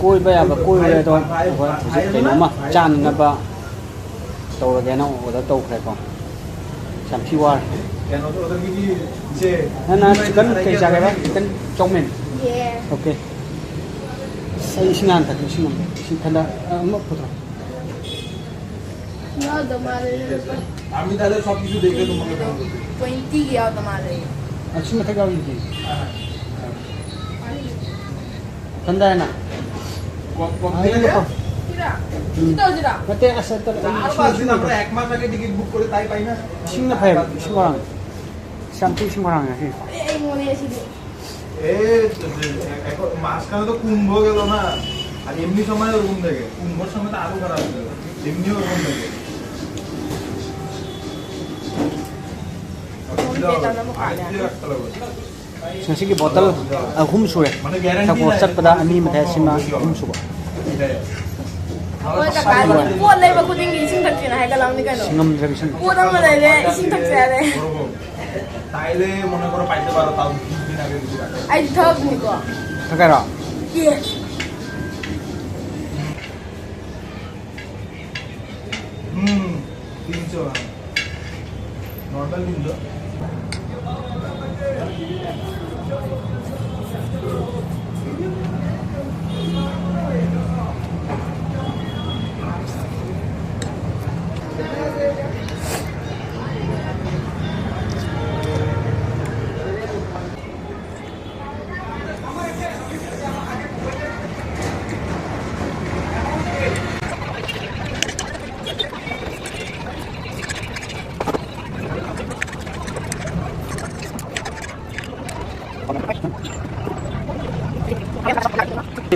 ꯀꯣꯏꯕ ꯌꯥꯕ ꯀꯣꯏꯔꯨꯔꯦ ꯑꯗꯣ ꯑꯩꯈꯣꯏ ꯍꯧꯖꯤꯛ ꯀꯩꯅꯣꯝꯃ ꯆꯥꯅꯅꯕ ꯇꯧꯔꯒꯦꯅ ꯑꯣꯔꯗꯔ ꯇꯧꯈ꯭ꯔꯦꯀꯣ꯫ ꯌꯥꯝ ꯊꯤ ꯋꯥꯔꯦ꯫ ꯅꯪꯅ ꯆꯤꯀꯟ ꯀꯩ ꯆꯥꯒꯦꯕ? ꯆꯤꯀꯟ ꯆꯧꯃꯤꯟ? ꯌꯦ꯫ Okay. ꯑꯩ ꯏꯁꯤꯡ ꯍꯥꯟꯅ ꯊꯛꯀꯦ, ꯏꯁꯤꯡ ꯑꯃ, ꯏꯁꯤꯡ ꯊꯟꯗ ꯑꯃ ꯄꯨꯊꯣꯔꯛꯑꯣ꯫ ꯌꯥꯎꯗ ꯃꯥꯜꯂꯦ꯫ ꯂꯨꯄꯥ ꯑꯃꯤ ꯇꯥꯗ ꯁꯣꯞ ꯀꯤꯁꯨ ꯗꯦꯈꯦ ꯇꯨꯝ ꯇ꯭ꯋꯦꯟꯇꯤꯒꯤ ꯌꯥꯎꯗ ꯃꯥꯜꯂꯦ꯫ ꯑꯁꯤ ꯃꯊꯛ ꯌꯥꯎꯔꯤꯗꯨꯗꯤ꯫ ꯊꯟꯗꯥ ꯍꯥꯏꯅ꯫ ꯀꯣꯟ, ꯀꯣꯟ ꯑꯥ, ꯀꯣꯟ꯫ ꯁꯤꯔꯥ? ꯎꯝ꯫ ꯁꯤ ꯇꯧꯁꯤꯔꯥ? ꯅꯠꯇꯦ, ꯑꯁ, ꯑꯗꯨ ꯑꯩ ꯆꯥꯔꯕ ꯏꯁꯤꯡ ꯑꯁꯤꯅ ꯑꯃ ꯑꯩꯈꯣꯏ ꯑꯦꯛꯃꯥꯁ ꯑꯥꯒꯦ ꯇꯤꯀꯦꯠ ꯕꯨꯛ ꯇꯧꯔꯦ, ꯇꯥꯏ ꯄꯥꯏꯅ꯫ ꯏꯁꯤꯡꯅ ꯐꯩꯕ, ꯏꯁꯤꯡ ꯋꯥꯔꯥꯡ꯫ ꯌꯥꯝ ꯊꯤ ꯏꯁꯤꯡ ꯋꯥꯔꯥꯡ ꯉꯁꯤ꯫ ꯑꯦ, ꯑꯩꯉꯣꯟꯗ ꯁꯤꯗꯤ꯫ এ, এ, এ, মাঝখানে তো কুম্ভ গেল না, আর এমনি সময় ওরকম থাকে, কুম্ভর সময় তো আরো খারাপ হয়ে যাবে, এমনি ওরকম থাকে। ꯐꯣꯟ ꯄꯦ ꯇꯧꯅꯕ ꯀꯥꯔꯗ꯫ ꯑꯥꯏꯗꯤꯌꯥ ꯈꯔ ꯂꯧꯔꯣ꯫ ꯉꯁꯤꯒꯤ ꯕꯣꯇꯜ ꯑꯍꯨꯝ ꯁꯨꯔꯦ꯫ ꯊꯛꯄ ꯆꯠꯄꯗ ꯑꯅꯤ ꯃꯊꯛ ꯁꯤꯃ ꯑꯍꯨꯝ ꯁꯨꯕ꯫ ꯑꯩꯈꯣꯏ ꯀꯀꯥꯗꯤ ꯄꯣꯠ ꯂꯩꯕ ꯈꯨꯗꯤꯡꯒꯤ ꯏꯁꯤꯡ ꯊꯛꯁꯦꯅ ꯍꯥꯏꯒꯠꯂꯛꯑꯕꯅꯤ ꯀꯩꯅꯣ꯫ ꯁꯤꯡꯉꯝꯗ꯭ꯔꯕ ꯏꯁꯤꯡ꯫ ꯄꯣꯠ ꯑꯃ ꯂꯩꯔꯦ, ꯏꯁꯤꯡ ꯊꯛꯁꯦ ꯍꯥꯏꯔꯦ꯫ তাইলে মনে করো পাইতে পারো, তাও দুই দিন আগে যদি রাখো। ꯑꯩꯗꯤ ꯊꯛꯑꯕꯅꯤꯀꯣ꯫ ꯊꯛꯀꯥꯏꯔꯣ? ꯌꯦ꯫ হুম, তিনশো গ্রাম। নর্মাল তিনশো।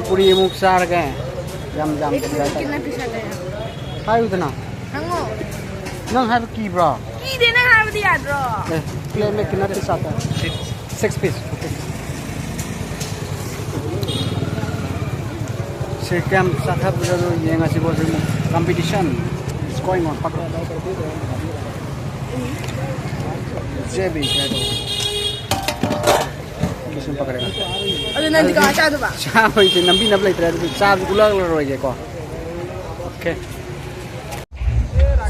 ꯄꯨꯔꯤ ꯑꯃꯨꯛ ꯆꯥꯔꯒꯦ꯫ ꯌꯥꯝ ꯌꯥꯝ ꯀꯤꯟꯅ ꯄꯤꯁꯜꯂꯦ꯫ ꯍꯥꯏꯌꯨꯗꯅ꯫ ꯍꯪꯉꯣ꯫ ꯅꯪ ꯍꯥꯏꯕ ꯀꯤꯕ꯭ꯔꯣ? ꯀꯤꯗꯦ, ꯅꯪ ꯍꯥꯏꯕꯗꯤ ꯌꯥꯗ꯭ꯔꯣ? ꯑꯦ, plate में कितना piece आता है? Six piece. Okay. ꯁꯤ ꯀꯌꯥꯝ ꯆꯥꯊꯕꯗꯣ ꯌꯦꯡꯉꯁꯤꯀꯣ꯫ ꯁꯤ competition is going on. ꯄꯀꯣ꯫ ꯖꯦ ꯕꯤ ꯀꯩꯅꯣ꯫ ꯁꯨꯝ ꯄꯀꯔꯦ꯫ ꯑꯗꯨ ꯅꯪꯗꯤ ꯀꯃꯥꯏ ꯆꯥꯗꯣꯏꯕ? ꯆꯥꯕꯩꯁꯦ ꯅꯝꯕꯤꯅꯕ ꯂꯩꯇ꯭ꯔꯦ꯫ ꯑꯗꯨꯗꯤ ꯆꯥꯕꯁꯨ ꯎꯠꯂꯛꯂꯔꯣꯏꯒꯦꯀꯣ꯫ Okay.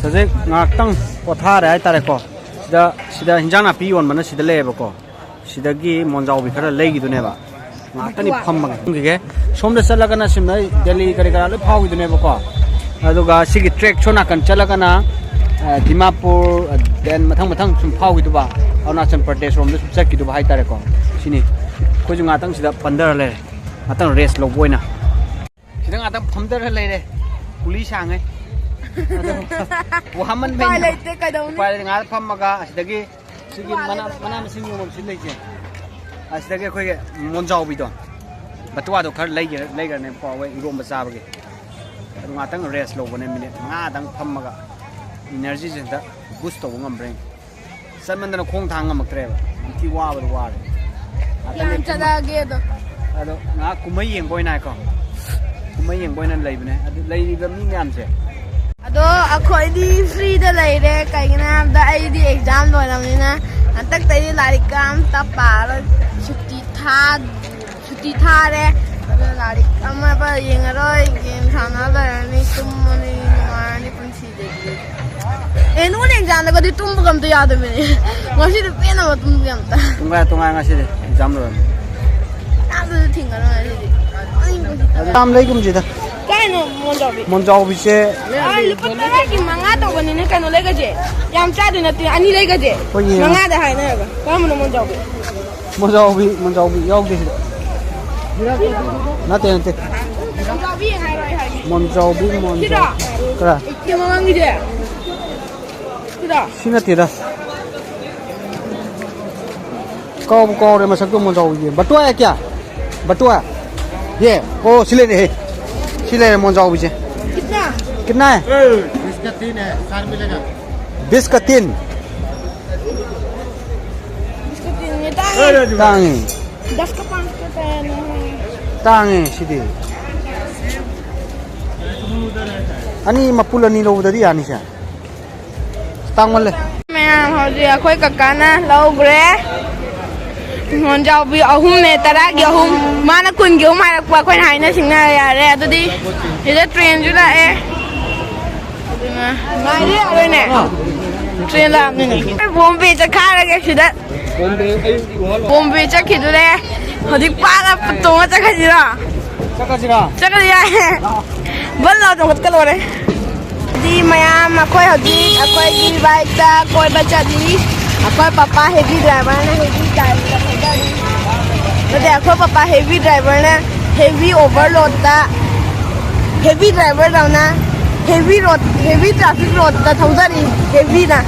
ꯍꯧꯖꯤꯛ ꯉꯥꯏꯍꯥꯛꯇꯪ ꯄꯣꯊꯥꯔꯦ ꯍꯥꯏꯇꯥꯔꯦꯀꯣ꯫ ꯁꯤꯗ, ꯁꯤꯗ ꯍꯤꯟꯖꯥꯡ ꯅꯥꯄꯤ ꯌꯣꯟꯕꯅ ꯁꯤꯗ ꯂꯩꯌꯦꯕꯀꯣ꯫ ꯁꯤꯗꯒꯤ ꯃꯣꯟꯖꯥꯎꯕꯤ ꯈꯔ ꯂꯩꯈꯤꯗꯨꯅꯦꯕ꯫ ꯉꯥꯏꯍꯥꯛꯇꯪꯗꯤ ꯐꯝꯃꯒ ꯊꯝꯈꯤꯒꯦ꯫ ꯁꯣꯝꯗ ꯆꯠꯂꯒꯅ ꯁꯤꯝꯅ ꯗꯦꯜꯂꯤ ꯀꯔꯤ ꯀꯔꯥ ꯂꯣꯏ ꯐꯥꯎꯈꯤꯗꯨꯅꯦꯕꯀꯣ꯫ ꯑꯗꯨꯒ ꯁꯤꯒꯤ track ꯁꯣꯝ ꯅꯥꯀꯟ ꯆꯠꯂꯒꯅ, ꯑ, ꯗꯤꯃꯥꯄꯨꯔ, ꯑ, then ꯃꯊꯪ ꯃꯊꯪ ꯁꯨꯝ ꯐꯥꯎꯈꯤꯗꯨꯕ, ꯑꯔꯨꯅꯥꯆꯜ ꯄ꯭ꯔꯗꯦꯁ ꯔꯣꯝꯗ ꯁꯨꯝ ꯆꯠꯈꯤꯗꯨꯕ ꯍꯥꯏꯇꯥꯔꯦꯀꯣ꯫ ꯁꯤꯅꯤ꯫ ꯑꯩꯈꯣꯏꯁꯨ ꯉꯥꯏꯍꯥꯛꯇꯪ ꯁꯤꯗ ꯄꯟꯊꯔ ꯂꯩꯔꯦ꯫ ꯉꯥꯏꯍꯥꯛꯇꯪ rest ꯂꯧꯕ ꯑꯣꯏꯅ꯫ ꯁꯤꯗ ꯉꯥꯛꯇꯪ ꯐꯝꯊꯔ ꯂꯩꯔꯦ꯫ ꯀꯨꯂꯤ ꯁꯥꯡꯉꯦ꯫ ꯑꯗꯣ ꯋꯥꯃꯟꯕꯩꯅꯦ꯫ ꯎꯄꯥꯏ ꯂꯩꯇꯦ, ꯀꯩꯗꯧꯅꯤ? ꯎꯄꯥꯏ ꯂꯩꯇꯦ꯫ ꯉꯥꯏꯍꯥꯛ ꯐꯝꯃꯒ ꯑꯁꯤꯗꯒꯤ ꯁꯤꯒꯤ ꯃꯅꯥ, ꯃꯅꯥ ꯃꯁꯤꯡ ꯌꯣꯟꯐꯝ ꯁꯤ ꯂꯩꯁꯦ꯫ ꯑꯁꯤꯗꯒꯤ ꯑꯩꯈꯣꯏꯒꯤ ꯃꯣꯟꯖꯥꯎꯕꯤꯗꯣ, ꯕꯇꯨꯋꯥꯗꯣ ꯈꯔ ꯂꯩꯒꯦ-, ꯂꯩꯈ꯭ꯔꯅꯦꯕꯀꯣ, ꯑꯩꯈꯣꯏ ꯏꯔꯣꯝꯕ ꯆꯥꯕꯒꯤ꯫ ꯑꯗꯨ ꯉꯥꯛꯇꯪ rest ꯂꯧꯕꯅꯦ, ꯃꯤꯅꯤꯠ ꯃꯉꯥꯗꯪ ꯐꯝꯃꯒ energy ꯁꯦ ꯑꯝꯇ boost ꯇꯧꯕ ꯉꯝꯕ꯭ꯔꯥ ꯌꯦꯡꯒꯦ꯫ ꯆꯠꯃꯟꯗꯅ ꯈꯣꯡ ꯊꯥꯡ ꯉꯝꯃꯛꯇ꯭ꯔꯦꯕ꯫ ꯌꯥꯝ ꯊꯤ ꯋꯥꯕꯗ ꯋꯥꯔꯦ꯫ ꯉꯥꯛꯇꯪ ꯌꯥꯝ ꯂꯦꯞꯄ꯫ ꯆꯠꯂꯛꯑꯒꯦ ꯑꯗꯣ꯫ ꯑꯗꯣ ꯉꯥꯏꯍꯥꯛ ꯀꯨꯝꯍꯩ ꯌꯦꯡꯕ ꯑꯣꯏꯅ ꯍꯥꯏꯀꯣ꯫ ꯀꯨꯝꯍꯩ ꯌꯦꯡꯕ ꯑꯣꯏꯅ ꯂꯩꯕꯅꯦ꯫ ꯑꯗꯨ ꯂꯩꯔꯤꯕ ꯃꯤ ꯃꯌꯥꯝꯁꯦ꯫ ꯑꯗꯣ ꯑꯩꯈꯣꯏꯗꯤ free ꯗ ꯂꯩꯔꯦ꯫ ꯀꯩꯒꯤꯅꯣ ꯍꯥꯏꯕꯗ ꯑꯩꯗꯤ exam ꯂꯣꯏꯔꯕꯅꯤꯅ ꯍꯟꯗꯛꯇꯩꯗꯤ ꯂꯥꯏꯔꯤꯛꯀ ꯑꯝꯇ ꯄꯥꯔꯣꯏ꯫ ꯁꯨꯇꯤ ꯊꯥ-, ꯁꯨꯇꯤ ꯊꯥꯔꯦ꯫ ꯑꯗꯨꯅ ꯂꯥꯏꯔꯤꯛ ꯑꯃ ꯌꯦꯡꯉꯔꯣꯏ꯫ Game ꯁꯥꯟꯅ ꯂꯩꯔꯅꯤ, ꯇꯨꯝꯃꯅꯤ, ꯅꯨꯡꯉꯥꯏꯔꯅꯤ ꯄꯨꯟꯁꯤ꯫ ꯑꯦ, ꯅꯉꯣꯟꯗ exam ꯗꯒꯗꯤ ꯇꯨꯝꯕꯒ ꯑꯝꯇ ꯌꯥꯗꯕꯅꯦ꯫ ꯉꯁꯤꯗꯤ ꯄꯦꯟꯅꯕ ꯇꯨꯝꯒꯦ ꯑꯝꯇ꯫ ꯇꯨꯝꯒꯥꯏ ꯇꯨꯝꯒꯥꯏ ꯉꯁꯤꯗꯤ exam ꯂꯣꯏꯔꯝꯅꯤ꯫ ꯑꯝꯇꯁꯨ ꯊꯤꯡꯉꯔꯣꯏ ꯉꯁꯤꯗꯤ꯫ ꯑꯩ ꯄꯨꯟꯁꯤ ꯌꯥꯝ ꯂꯩꯒꯨꯝꯁꯤꯗ꯫ ꯀꯥꯏꯅꯣ ꯃꯣꯟꯖꯥꯎꯕꯤ? ꯃꯣꯟꯖꯥꯎꯕꯤꯁꯦ꯫ ꯑꯥ, ꯂꯨꯄꯥ ꯇꯔꯥꯒꯤ ꯃꯉꯥ ꯇꯧꯕꯅꯤꯅꯦ, ꯀꯩꯅꯣ ꯂꯩꯒꯁꯦ꯫ ꯌꯥꯝ ꯆꯥꯗꯣꯏ ꯅꯠꯇꯦ, ꯑꯅꯤ ꯂꯩꯒꯁꯦ꯫ ꯍꯣꯏꯅꯦ꯫ ꯃꯉꯥꯗ ꯍꯥꯏꯅꯔꯒ꯫ ꯀꯔꯝꯕꯅꯣ ꯃꯣꯟꯖꯥꯎꯕꯤ? ꯃꯣꯟꯖꯥꯎꯕꯤ, ꯃꯣꯟꯖꯥꯎꯕꯤ ꯌꯥꯎꯗꯦ ꯁꯤꯗ꯫ ꯅꯠꯇꯦ, ꯅꯠꯇꯦ꯫ ꯃꯣꯟꯖꯥꯎꯕꯤ ꯍꯥꯏꯔꯣ, ꯑꯩ ꯍꯥꯏꯒꯦ꯫ ꯃꯣꯟꯖꯥꯎꯕꯤ, ꯁꯤꯔꯣ? ꯃꯣꯟꯖꯥꯎꯕꯤ꯫ ꯀꯔꯥꯏ? ꯁꯤ ꯃꯃꯥꯡꯒꯤꯁꯦ? ꯁꯤꯔꯣ? ꯁꯤ ꯅꯠꯇꯦꯗ꯫ ꯀꯥꯎꯕꯨ ꯀꯥꯎꯔꯦ ꯃꯁꯛꯇꯣ, ꯃꯣꯟꯖꯥꯎꯕꯤꯒꯤ꯫ ꯕꯇꯨꯋꯥ ꯍꯦ ꯀꯌꯥ? ꯕꯇꯨꯋꯥ꯫ ये, ओ, सिले रे। सिले रे, मोजा भी छे। कितना? कितना है? बीस का तीन है, चार मिलेगा। बीस का तीन। इसको तीन में तांगे। तांगे। दस का पाँच का तांगे। तांगे, सीधे। अनि मपुल अनि लो उधर ही आनी से। ꯇꯥꯡꯃꯜꯂꯦ꯫ ꯃꯌꯥꯝ ꯍꯧꯖꯤꯛ ꯑꯩꯈꯣꯏ ꯀꯀꯥꯅ ꯂꯧꯈ꯭ꯔꯦ꯫ ꯃꯣꯟꯖꯥꯎꯕꯤ ꯑꯍꯨꯝꯅꯦ, ꯇꯔꯥꯒꯤ ꯑꯍꯨꯝ꯫ ꯃꯥꯅ ꯀꯨꯟꯒꯤ ꯑꯍꯨꯝ ꯍꯥꯏꯔꯛꯄ, ꯑꯩꯈꯣꯏꯅ ꯍꯥꯏꯅ ꯁꯤꯡꯅꯔ ꯌꯥꯔꯦ꯫ ꯑꯗꯨꯗꯤ ꯁꯤꯗ ꯇ꯭ꯔꯦꯟꯁꯨ ꯂꯥꯛꯑꯦ꯫ ꯑꯗꯨꯅ ꯉꯥꯏꯔꯦ ꯌꯥꯔꯣꯏꯅꯦ꯫ ꯇ꯭ꯔꯦꯟ ꯂꯥꯛꯑꯕꯅꯤꯅꯦ꯫ ꯕꯣꯝꯕꯦ ꯆꯠꯈꯥꯏꯔꯒꯦ ꯁꯤꯗ꯫ ꯕꯣꯝꯕꯦ ꯆꯠꯈꯤꯗꯨꯔꯦ꯫ ꯍꯧꯖꯤꯛ ꯄꯥꯛꯂ ꯇꯣꯡꯉ ꯆꯠꯈ꯭ꯔꯁꯤꯔꯣ? ꯆꯠꯈ꯭ꯔꯁꯤꯔꯣ? ꯆꯠꯈ꯭ꯔꯁꯤ ꯌꯥꯏ꯫ ꯕꯟ ꯂꯥꯎ ꯆꯣꯡꯈꯠꯀꯗꯧꯔꯦ꯫ ꯗꯤ ꯃꯌꯥꯝ ꯑꯩꯈꯣꯏ ꯍꯧꯖꯤꯛ ꯑꯩꯈꯣꯏꯒꯤ ꯕꯥꯏꯛꯇ ꯀꯣꯏꯕ ꯆꯠꯂꯤ꯫ ꯑꯩꯈꯣꯏ ꯄꯄꯥ ꯍꯦꯚꯤ ꯗ꯭ꯔꯥꯏꯚꯔꯅ ꯍꯦꯚꯤ ꯒꯥꯔꯤꯗ ꯊꯧꯗꯔꯤ꯫ ꯅꯠꯇꯦ, ꯑꯩꯈꯣꯏ ꯄꯄꯥ ꯍꯦꯚꯤ ꯗ꯭ꯔꯥꯏꯚꯔꯅ ꯍꯦꯚꯤ ꯑꯣꯚꯔꯂꯣꯗꯇ, ꯍꯦꯚꯤ ꯗ꯭ꯔꯥꯏꯚꯔꯗꯧꯅ ꯍꯦꯚꯤ ꯔꯣꯗ, ꯍꯦꯚꯤ ꯇ꯭ꯔꯥꯐꯤꯛ ꯔꯣꯗꯇ ꯊꯧꯗꯔꯤ꯫ ꯍꯦꯚꯤꯅ꯫